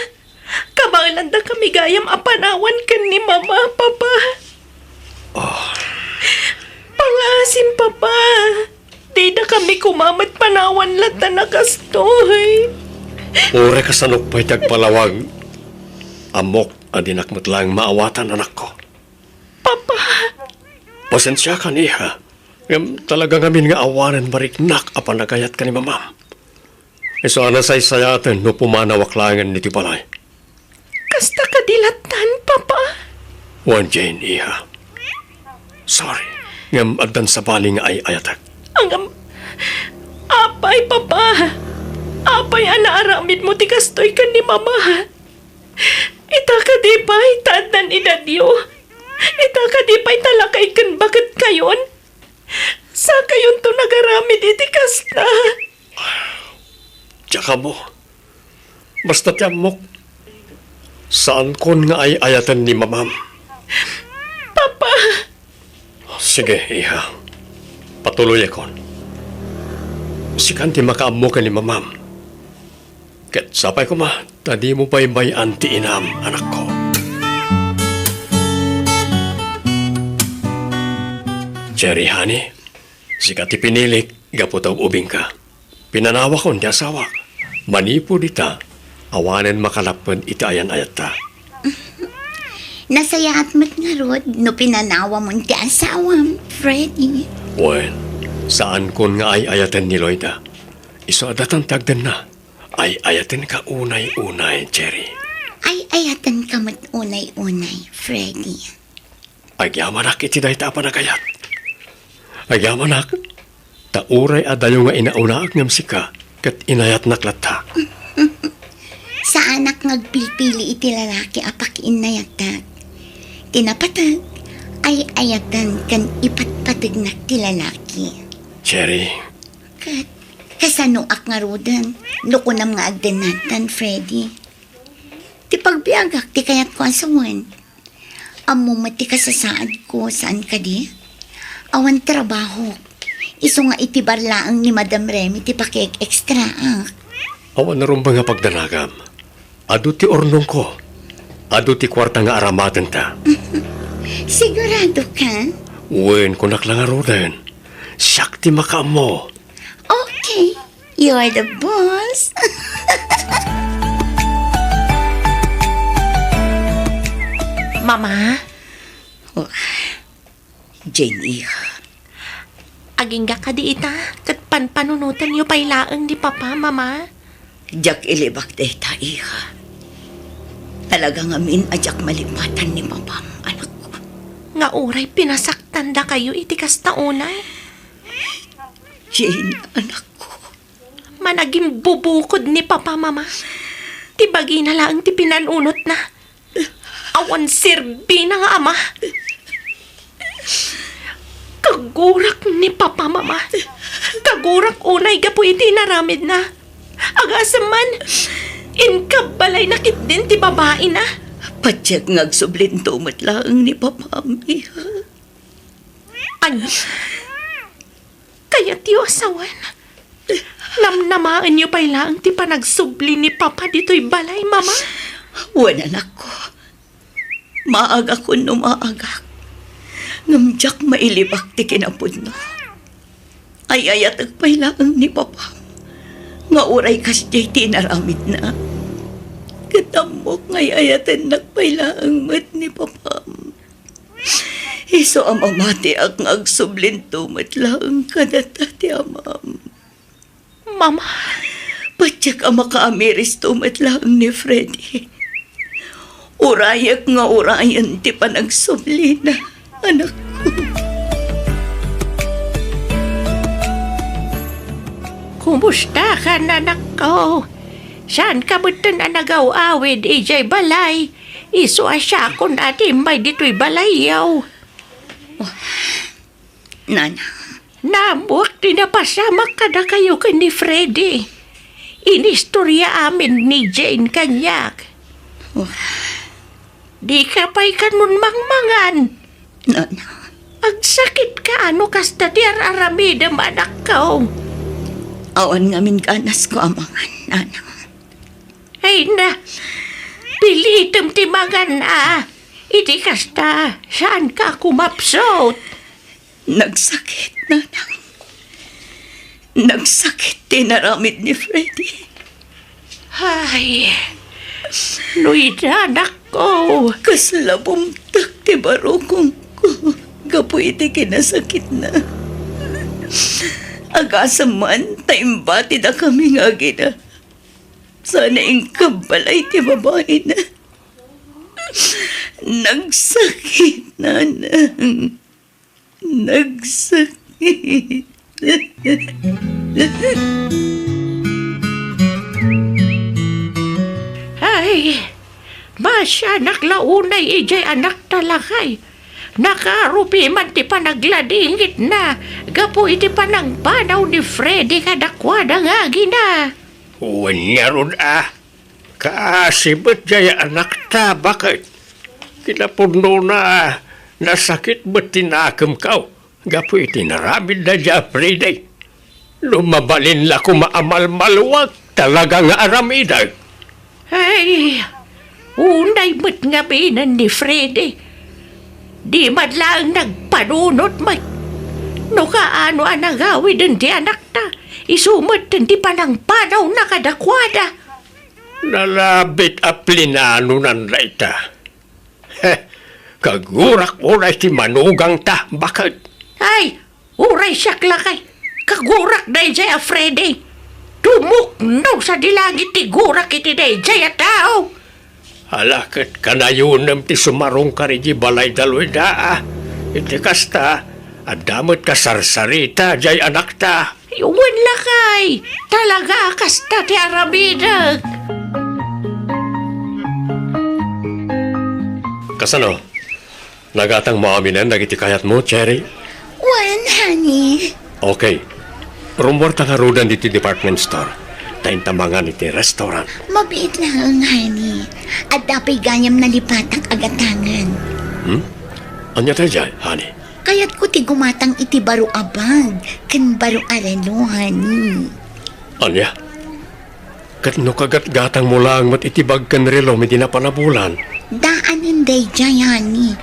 kabaelanda kami gayam a panawan ken ni Mama, Papa. Ah. Pangaasim, Papa. Dida kami koma met panawan latta a kastoy. Uray kasano pay ti agpalawag, ammok a dinak met laeng maawatan, anakko. Papa! Pasensiakan, iha. Ngem talaga ngamin nga awanen mariknak a panagayat ken ni Mamam. Isu a nasaysayaten no pumanawak laengen iti balay. Kasta kadi lattan, Papa? Wen, Jane, iha. Sorry. Ngem addan sabali nga ay-ayatek. Ngem, apay, Papa? Apay a naaramidmo ti kastoy ken ni Mama? Ita kadi pay ta addan edadyo? Ita kadi pay ta lakay ken baketkayon? Sakayonto nagaramid iti kasta. Diak ammo. Basta ti ammok, saankon nga ay-ayaten ni Mamam. Papa! Sige, iha. Patuloyakon. Sikan ti makaammo ken ni Mamam. Ket sapay koma ta dimo baybay-an ti inam, anakko. Cherry, honey, sika ti pinilik gapu ta ub-ubingka. Pinanawakon ti asawak. Manipud ita, awanen makalapped iti ayan-ayatta. Nasayaat met ngarud no pinanawamon ti asawam, Freddy. Wen, saankon nga ay-ayaten ni Loida. Isu a datan ti agdenna. Ay-ayatenka unay-unay, Cherry. Ay-ayatenka met unay-unay, Freddy. Agyamanak iti dayta a panagayat. Agyamanak, ta uray adayo nga inaunaak ngem sika, ket inayatnak latta. Saanak nga agpilpili iti lalaki a pakiinnayatak. Ti napateg, ay-ayaten ken ipatpategnak ti lalaki. Cherry. Ket kasanoak ngaruden no kunam nga agdennatan, Freddy? Ti pagbiagak ti kayatko a sawen. Ammom met ti kasasaadko, saan kadi? Awan trabahok. Isu nga iti bar laeng ni Madam Remy ti pakiek-ekstraak. Awan rumbeng a pagdanagam. Adu ti urnongko. Adu ti kuarta nga aramatenta. Sigurado ka? Wen, kunak la ngaruden. Siak ti makaammo. Okay, you're the boss. Mama? Oh, Jane, iha. Agingga kadi ita, ket panpanunotenyo pay laeng ni Papa, Mama? Diak ilibak dayta, iha. Talaga ngamin a diak malipatan ni Papam, anakko. Nga uray pinasaktandakayo iti kasta unay? Jane, anakko. Managimbubukod ni Papa, Mama. Ti bagina laeng ti pinanunotna. Awan serbina nga ama. Kagurak ni Papa, Mama. Kagurak unay gapu iti inaramidna. Agasem man, inkabbalayna ketdin ti babaina. Patiek nga agsublinto met laeng ni Papam, iha. Ania? Kayatyo a sawen? Namnamaenyo pay laeng ti panagsubli ni Papa ditoy balay, Mama? Wen, anakko. Maagakon no maagak. Ngem diak mailibak ti kinapudno. Ay-ayatek pay laeng ni Papam nga uray kasdiay ti inaramidna. Ket ammok nga ay-ayatennak pay laeng met ni Papam. Isu a mamatiak nga agsublinto met laeng kadata ti amam. Mama. Patiek a makaamiristo met laeng ni Freddy. Urayek nga urayen ti panagsublina, anakko. Kumusta ka, anakko? Saan ka metten a nagaw-awid idiay balay? Isu a siakon a ti immay ditoy balayyo. Nana. Naammoak ti napasamak kadakayo ken ni Freddy. Inistorya amin ni Jane kaniak. Oh. Dika pay kanmon mangmangan. Nanang. Agsakitka no kasta ti ar-aramidem, anakko. Awan ngamin ganasko a mangan, nanang. Ay na, pilitem ti mangan a. Iti kasta, saanka a kumapsut. Nagsakit, nanang. Nagsakit ti inaramid ni Freddy. Ay, no ida, anakko. Kasla bumtak ti barukongko gapu iti kinasakitna. Agasem man ta imbatidakami nga agina. Sana inkabbalay ti babaina. Nagsakit, nanang. Nagsakit. Ay, masianak la unay idiay anakta, lakay. Nakarupi man ti panagladingitna gapu iti panangpanaw ni Freddy kadakuada nga agina. Wen ngarud a, kaasi met jay anakta, baket. Kinapudnona, nasakit met ti nakemko gapu iti naramid daydiay a Freddy. No mabalin la koma a malmaluag, talaga nga aramidek. Ay, unay met ngamin ni Freddy. Di man laeng nagpanunot met. No kaano a nagawiden ti anakta, isu met ti panangpanawna kadakuada. Nalabit a plinanonan dayta. Heh, kagurak unay ti manugangta, baket. Ay, uray siak lakay, kagurak daydiay a Freddy. Dumukno sadi langit ti gurak iti daydiay a tao. Ala, ket kanayonem ti sumarungkar idiay balay da Luida, a. Iti kasta, adda met kasarsarita diay anakta. Wen lakay, talaga a kasta ti aramidek. Kasano? Nagatangmo aminen dagiti kayatmo, Cherry? Wen, honey. Okay. Rummuarta ngaruden ditoy department store. Ta inta mangan iti restaurant. Mabiit laeng, honey. Adda pay gayam nalipatak a gatangen. Hmm? Ania daydiay, honey? Kayatko ti gumatang iti baro a bag ken baro a relo, honey. Ania? Ket no kagatgatangmo laeng met iti bag ken relo idi napan a bulan? Daanen daydiay, honey.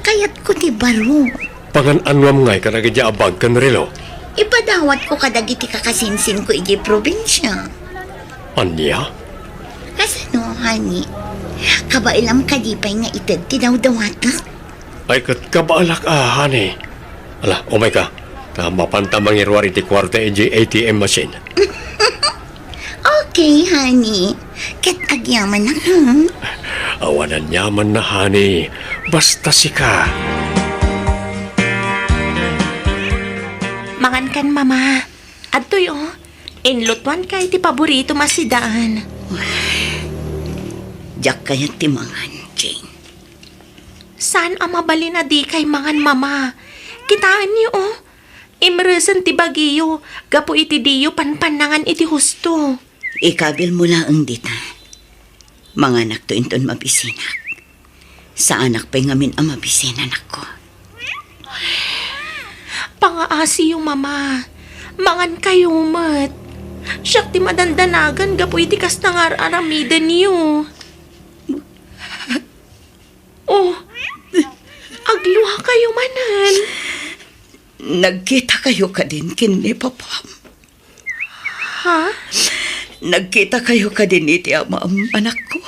Kayatko ti baro. Pangan-anoam ngay kadagiti a bag ken relo? Ipadawatko kadagiti kakasinsinko idiay probinsia. Ania? Kasano, honey? Kabaelam kadi pay nga ited ti dawdawatek? Ay, ket kabaelak a, honey. Ala, umayka. Ta mapanta mangiruar iti kuarta idiay A T M machine. Okay, honey. Ket agyamanak, ha? Awan aniamanna, honey. Basta sika. Mangankan, Mama. Adtoy, o. Inlutoanka iti paboritom a sidaan. Diak kayat ti mangan, Jane. Saan a mabalin a dikay mangan, Mama. Kitaenyo, o. Imresen ti bagiyo gapu iti diyo panpannangan iti husto. Ikabilmo laeng dita. Manganakto inton mabisinak. Saanak pay ngamin a mabisin, anakko. Pangaasiyo, Mama. Mangankayo met. Siak ti madandanagan gapu iti kasta nga ar-aramidenyo. Oh, agluakayo manen. Nagkitakayo kadin ken ni Papam? Ha? Nagkitakayo kadin iti amam, anakko?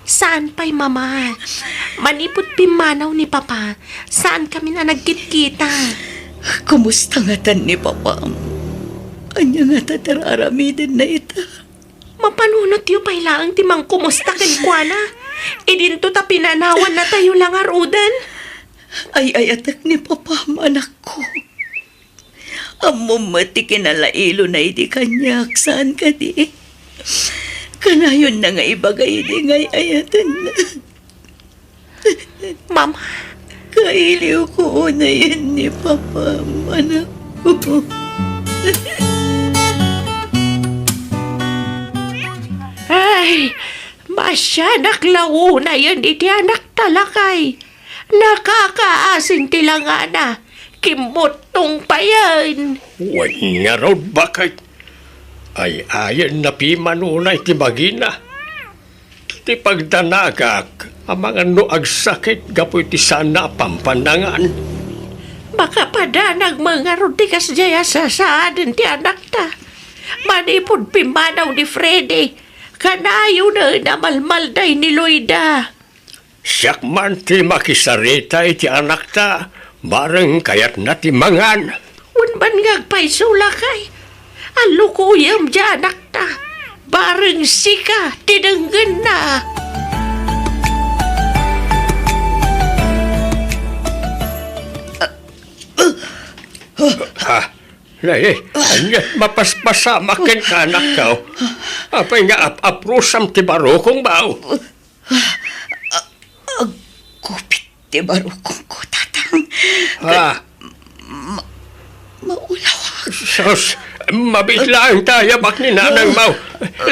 Saan pay, Mama. Manipud pimmanaw ni Papa, saan kami a nagkitkita. Kumusta ngatan ni Papam? Ania ngata ti ar-aramidenna ita? Mapanunotyo pay laeng ti mangkumusta kenkuana. Idinto ta pinanawannatayo la ngaruden. Ay-ayatek ni Papam, anakko. Ammom met ti kinalailona idi kaniak, saan kadi? Kanayonna nga ibaga idi nga ay-ayatenna. Mama. Kailiwko unayen ni Papa, anakko. Ay, Sianak la unayen iti anakta, lakay. Nakakaasin ti langana. Kimmuttong payen. Wen ngarud, baket. Ay-ayen napimanona iti magina. Ti pagdanagak, amangan no agsakit gapu iti saanna a pampannangan. Makapadanag met ngarud ti kasdiay a sasaaden ti anakta. Manipud pimmanaw ni Freddy, kanayonen a malmalday ni Loida. Siak man ti makisarita iti anakta, bareng kayatna ti mangan. Wen man nga agpayso, lakay. Allukoyem diay anakta. Bareng sika ti denggenna. Ah, nay, ania, mapaspasamak kenka, anakko. Apay nga ap-aprusam ti barukongmo? Agkupit ti barukongko, Tatang. Ah. Ma-, maulawak. Sus, mabiit laeng ta yabak ni nanangmo.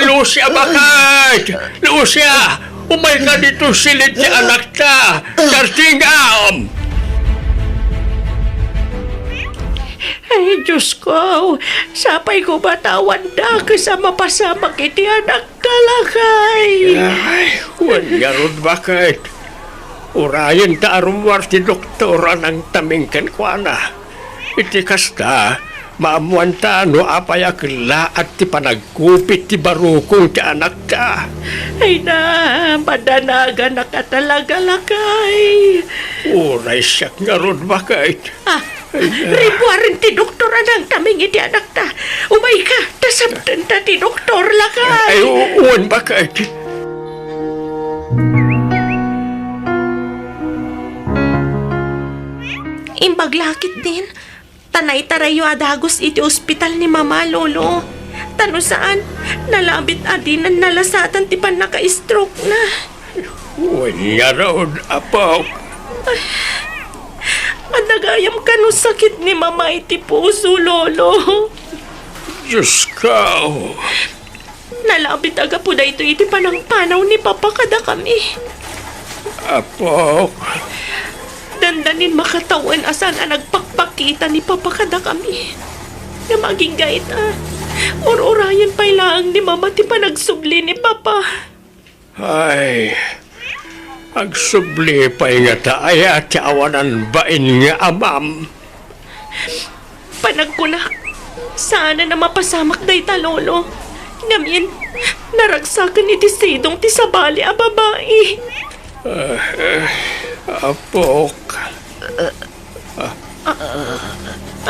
Lucia, baket! Lucia! Umayka ditoy silid ti anakta! Kartingam! Ay, Diosko, sapay koma ta awan dakes a mapasamak iti anak. Kalakay! Ay, wen ngarud, baket. Urayen ta a rummuar ti doktor a nangtaming kenkuana. Iti kasta, maammuanta no apay a kellaat ti panagkupit ti barukong ti anakta. Ay na, madanaganak a talaga, lakay. Uray siak ngarud, baket. Ah, rimmuaren ti doktor a nangtaming iti anakta. Umayka, ta sabtenta ti doktor, lakay. Ay, u-, wen, baket. Imbag la ketdin, ta naitarayyo a dagus iti ospital ni Mama, Lolo. Ta no saan, nalabit a dinan nalasatan ti pannaka-stroke-na. Wen ngarud, apo. Adda gayam kano sakit ni Mama iti puso, Lolo. Diosko. Nalabit a gapu daytoy iti panangpanaw ni Papa kadakami. Apo. Dandanin makatawen a saan a nagpakpakita ni Papa kadakami. Ngem agingga ita, ur-urayen pay laeng ni Mama ti panagsubli ni Papa. Ay, agsubli pay ngata aya ti awanan bain nga amam? Panagkunak, saanen a mapasamak dayta, Lolo. Ngamin, naragsaken iti sidong ti sabali a babai. Ah, eh, apok. Ah, ah,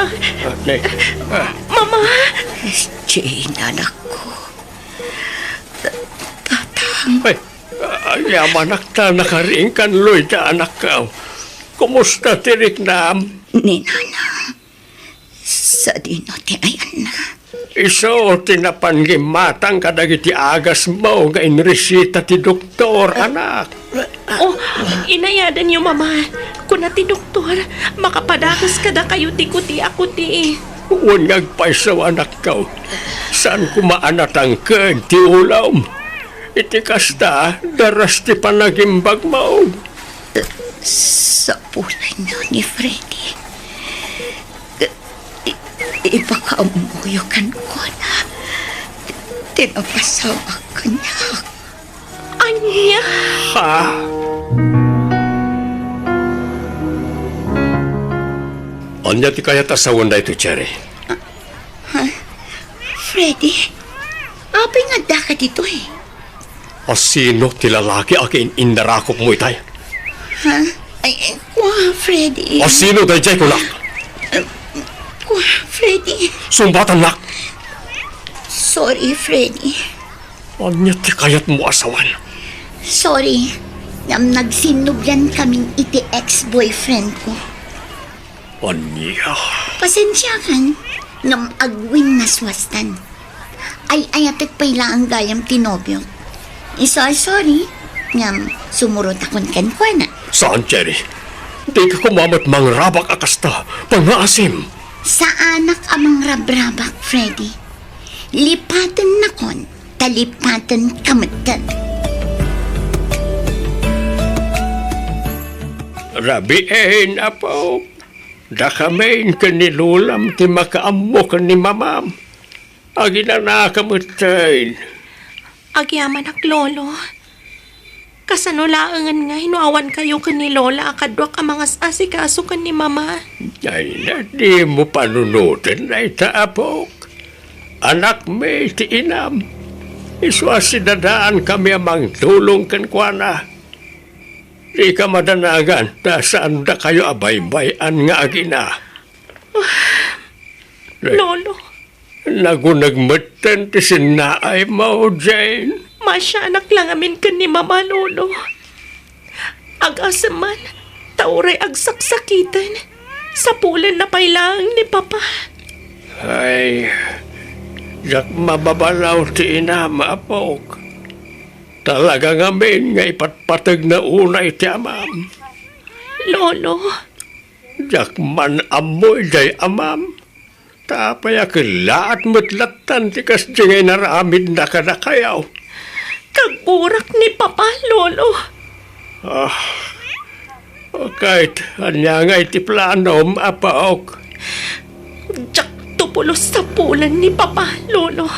ah, ne, ah. Mama! Jane, anakko. Tatang. Ay, ayamanak ta nakariingkan Loida, anakko. Kumusta ti riknam? Ni Nanang, sadino ti ayanna? Isu ti napan nga immatang kadagiti agasmo nga inresita ti doktor, anak. Oh, inayadanyo, Mama. Kuna ti doktor, makapadagus kadakayo ti kuti a kuti. Wen nga agpayso, anakko. Saan koma a natangked ti ulom. Iti kasta, daras ti panagimbagmo. Sapulanyo ni Freddy. I-, ipakaammoyo kenkuana ti napasamak kaniak. Ania? Ha? Ania ti kayat a sawen daytoy, Cherry? Ha? Freddy? Apay nga addaka ditoy? A sino ti lalaki a kin-, indarakopmo itay? Ha? Ay, ay, kua, Freddy. A sino daydiay, kunak? Eh, kua, Freddy. Sungbatannak. Sorry, Freddy. Ania ti kayatmo a sawen? Sorry. Ngem nagsinnublan kamin iti ex-boyfriend ko. Ania? Pasensiakan, ngem agwinnaswastan. Ay-ayatek pay laeng gayam ti nobiok. Isu a sorry, ngem sumurotakon kenkuana. Saan, Cherry. Dika koma met mangrabak a kasta. Pangngaasim. Saanak a mangrabrabak, Freddy. Lipatennakon. Talipaten kametten. Rabiin, Apo. Dakamin ken ni Lolam ti makaammo ken ni Mamam. Aginanaka metten. Agyamanak, Lolo. Kasano laengen ngay no awan kayo ken ni Lola a kaduak a mangas-asikaso ken ni Mama? Ay, na, dimo panunoten dayta, Apok. Anakmi ti inam. Isu a sidadaankami a mangtulong kenkuana. Dika madanagan ta saan dakayo a baybay-an nga agina. Lolo. Naguneg metten ti sinnaaymo, Jane. Maasianak la ngamin ken ni Mama, Lolo. Agasem man, ta uray agsaksakiten, sapulenna pay laeng ni Papa. Ay, diak mababalaw ti inam, Apok. Talaga ngamin nga ipatpategna unay ti amam. Lolo. Diak man ammo idiay amam. Ta apay a kellaat met lattan ti kasdi nga inaramidna kadakayo? Kagurak ni Papa, Lolo. Ah, ket ania ngay ti planom, Apok? Diakto pulos sapulen ni Papa, Lolo.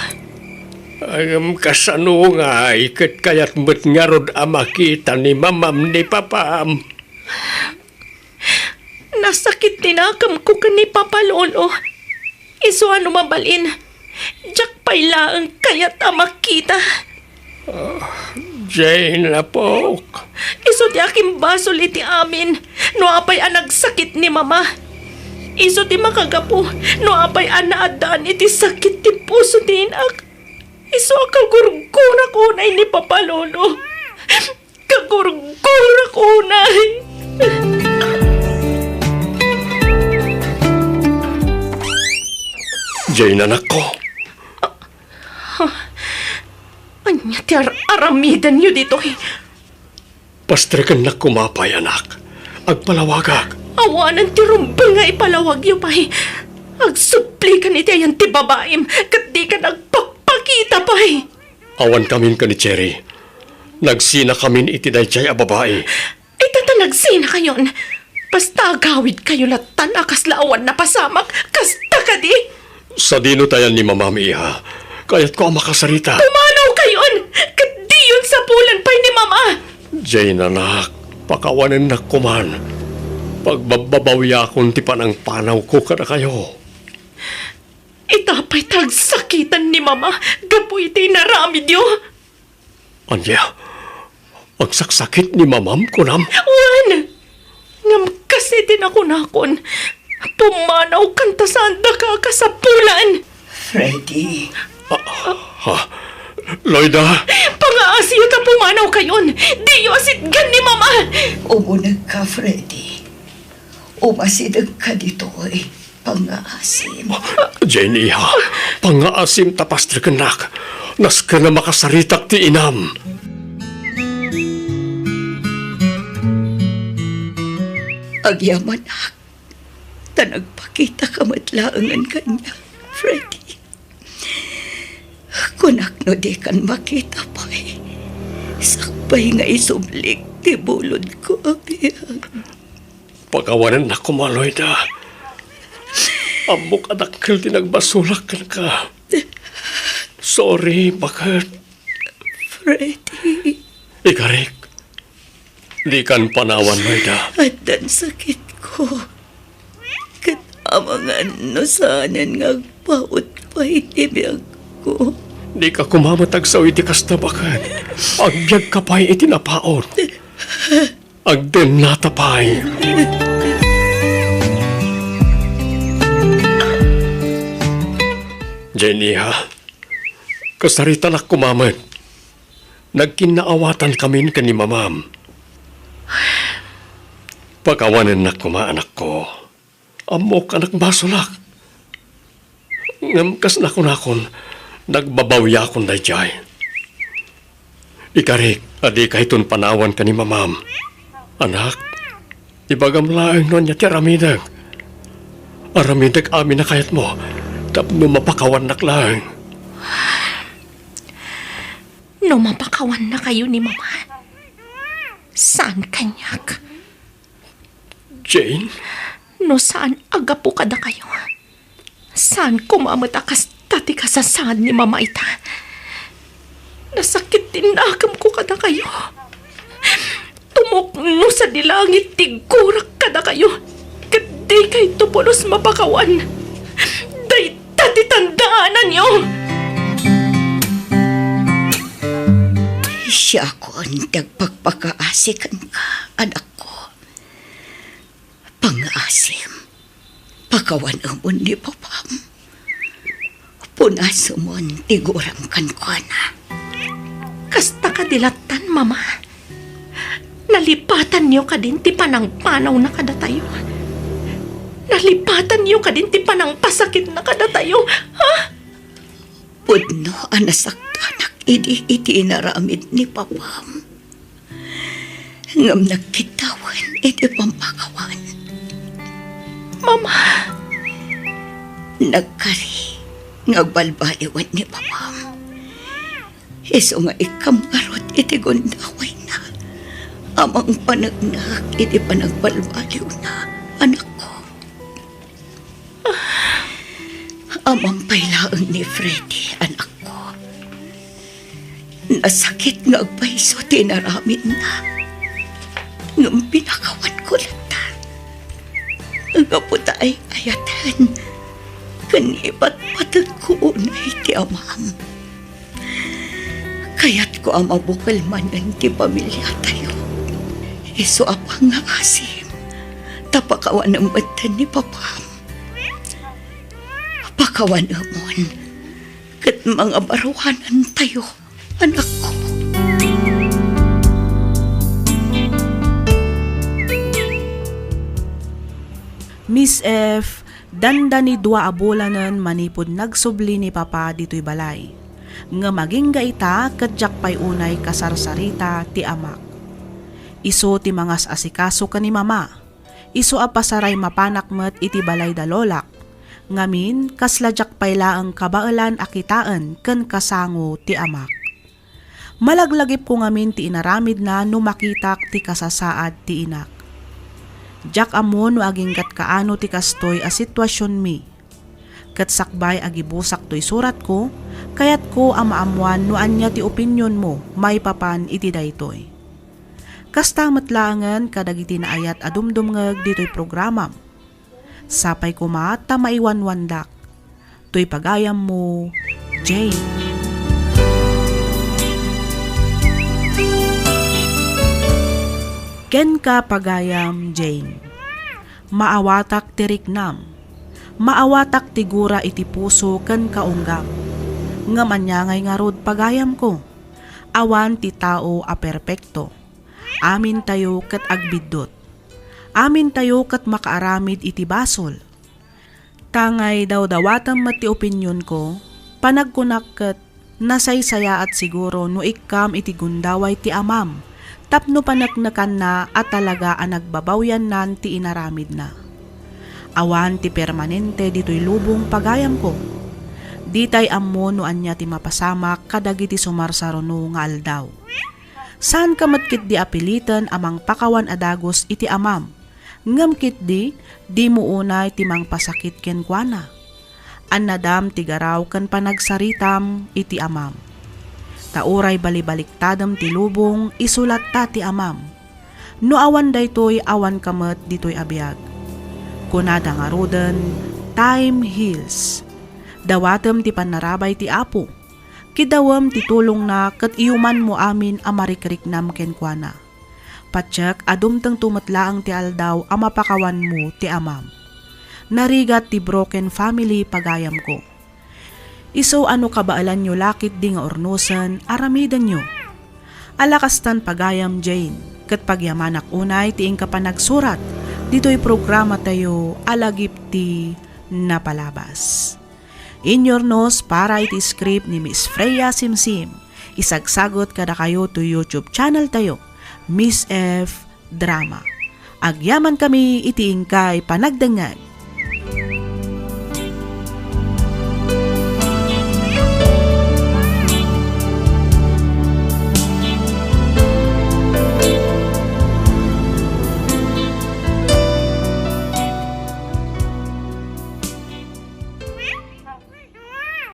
Ngem kasano ngay ket kayat met ngarud a makita ni Mamam ni Papam? Nasakit ti nakemko ken ni Papa, Lolo. Isu a no mabalin, diak pay laeng kayat a makita. Ah, Jane, Apok. Isu ti akimbasol iti amin no apay a nagsakit ni Mama. Isu ti makagapu no apay a naaddaan iti sakit ti puso ti inak. Isu a kagurgurak unay ni Papa, Lolo. Kagurgurak unay. Jane, anakko. Ania ti ar-aramidenyo ditoy? Pastrekennak koma pay, anak. Agpalawagak. Awanen ti rumbeng nga ipalawagyo pay. Agsublikan iti ayan ti babaim, ket dika nagpakpakita pay. Awankamin ken ni Cherry. Nagsinakamin iti daydiay a babai. Ita ta nagsinakayon. Basta agawidkayo lattan a kasla awan napasamak, kasta kadi? Sadino tayan ni Mamam, iha? Kayatko a makasarita. Pumanawkayon! Ket diyon sapulen pay ni Mama! Jane, anak, pakawanennak koman. Pagbabbabawiakon ti panangpanawko kadakayo. Ita pay ta agsakitan ni Mama gapu iti inaramidyo. Ania? Agsaksakit ni Mamam, kunam? Wen! Ngem kas iti nakunakon, pumanawkan ta saandaka a kasapulan. Freddy. Ah, ha? Loida? Pangaasiyo ta pumanawkayon. Diyo asitgan ni Mama. Umunegka, Freddy. Umasidegka ditoy, pangngaasim. Jane, iha, pangngaasim ta pastrekennak. Nasken a makasaritak ti inam. Agyamanak, ta nagpakitaka met laengen kaniak, Freddy. Kunak no dikan makita pay, sakbay nga isublik ti bulodko a biag. Pakawanennak koma, Loida. Ammok a dakkel ti nagbasolak kenka. Sorry, baket. Freddy. Ikarik, dikan panawan, Loida. Addan sakitko. Ket amangan no saanen nga agpaut pay ti biagko. Dika koma met agsaw iti kasta, baket. Agbiagka pay iti napaut. Agdennata pay. Jenny, ha? Kasaritanak koma met. Nagkinnaawatan kamin ken ni Mamam. Pakawanennak koma, anakko. Ammok a nagbasolak. Ngem kas nakunakon, nagbabawiakon daydiay. Ikarik a dikayton panawan ken ni Mamam. Anak, ibagam laeng no ania ti aramidek. Aramidek amin a kayatmo, tapno mapakawannak laeng. No mapakawannakayo ni Mama, saan kaniak? Jane? No saan a gapu kadakayo, saan koma met a kasta ti kasasaad ni Mama ita. Nasakit ti nakemko kadakayo. Tumukno sadi langit ti gurak kadakayo, ket dikayto pulos mapakawan. Dayta ti tandaananyo. Siakon ti agpakpakaasi kenka, anakko. Pangaasim, pakawanemon ni papam. Punasemon ti guram kenkuana. Kasta kadi lattan, Mama? Nalipatanyo kadin ti panangpanawna kadatayo? Nalipatanyo kadin ti panangpasakitna kadatayo? Ha? Pudno a nasaktanak idi iti inaramid ni papam. Ngem nagkiddawen iti pammakawan. Mama! Nagkari nga agbalbaliwen ni papam. Isu nga ikkam ngarud iti gundawayna a mangpaneknek iti panagbalbaliwna, anakko. Amam pay laeng ni Freddy, anakko. Nasakit nga agpayso ti inaramidna. Ngem pinakawanko latta. Gapu ta ay-ayaten ken ipatpategko unay ti amam. Kayatko a mabukel manen ti pamiliatayo. Isu a pangngaasim, ta pakawanem metten ni papam. Pakawanemon, ket mangabaruanantayo, anakko. Miss F, dandani dua a bulanen manipud nagsubli ni Papa ditoy balay. Ngem agingga ita ket diak pay unay kasarsarita ti amak. Isu ti mangas-asikaso ken ni Mama. Isu a pasaray mapanak met iti balay da lolak. Ngamin, kasla diak pay laeng kabaelan a kitaen ken kasango ti amak. Malaglagipko ngamin ti inaramidna no makitak ti kasasaad ti inak. Diak ammo no aginggat kaano ti kastoy a situasionmi. Ket sakbay a gibusak toy suratko, kayatko a maammoan no ania ti opinionmo maipapan iti daytoy. Kasta met laengen kadagiti naayat a dumdumngeg ditoy programam. Sapay koma ta maiwanwandak. Toy pagayammo, Jane. Kenka, pagayam Jane. Maawatak ti riknam. Maawatak ti gura iti puso ken kaunggam. Ngem ania ngay ngarud, pagayamko? Awan ti tao a perpekto. Amintayo ket agbiddut. Amintayo ket makaaramid iti basol. Ta ngay dawdawatem met ti opinionko, panagkunak ket nasaysayaat siguro no ikkam iti gundaway ti amam tapno paneknekanna a talaga a nagbabawiannan ti inaramidna. Awan ti permanente ditoy lubong, pagayamko. Ditay ammo no ania ti mapasamak kadagiti sumarsaruno nga aldaw. Saanka met ketdi a piliten a mangpakawan a dagus iti amam, ngem ketdi, dimo unay ti mangpasakit kenkuana. Annadam ti garaw ken panagsaritam iti amam. Ta uray balibaliktadem ti lubong, isu latta ti amam. No awan daytoy, awanka met ditoy a biag. Kunada ngaruden, "Time heals." Dawatem ti pannarabay ti Apo. Kiddawem ti tulongna ket iyumanmo amin a marikriknam kenkuana. Patiek a dumtengto met laeng ti aldaw a mapakawanmo ti amam. Narigat ti broken family, pagayamko. Isu a no kabaelanyo la ketdi nga urnosen, aramidenyo. Ala kastan, pagayam Jane, ket pagyamanak unay ti inka panagsurat ditoy programatayo a Lagip ti Napalabas. Inyurnos para iti script ni Miss Freya Simsim. Isagsagut kadakayo to YouTube channel tayo, Miss F Drama. Agyamankami iti inkay panagdengngeg.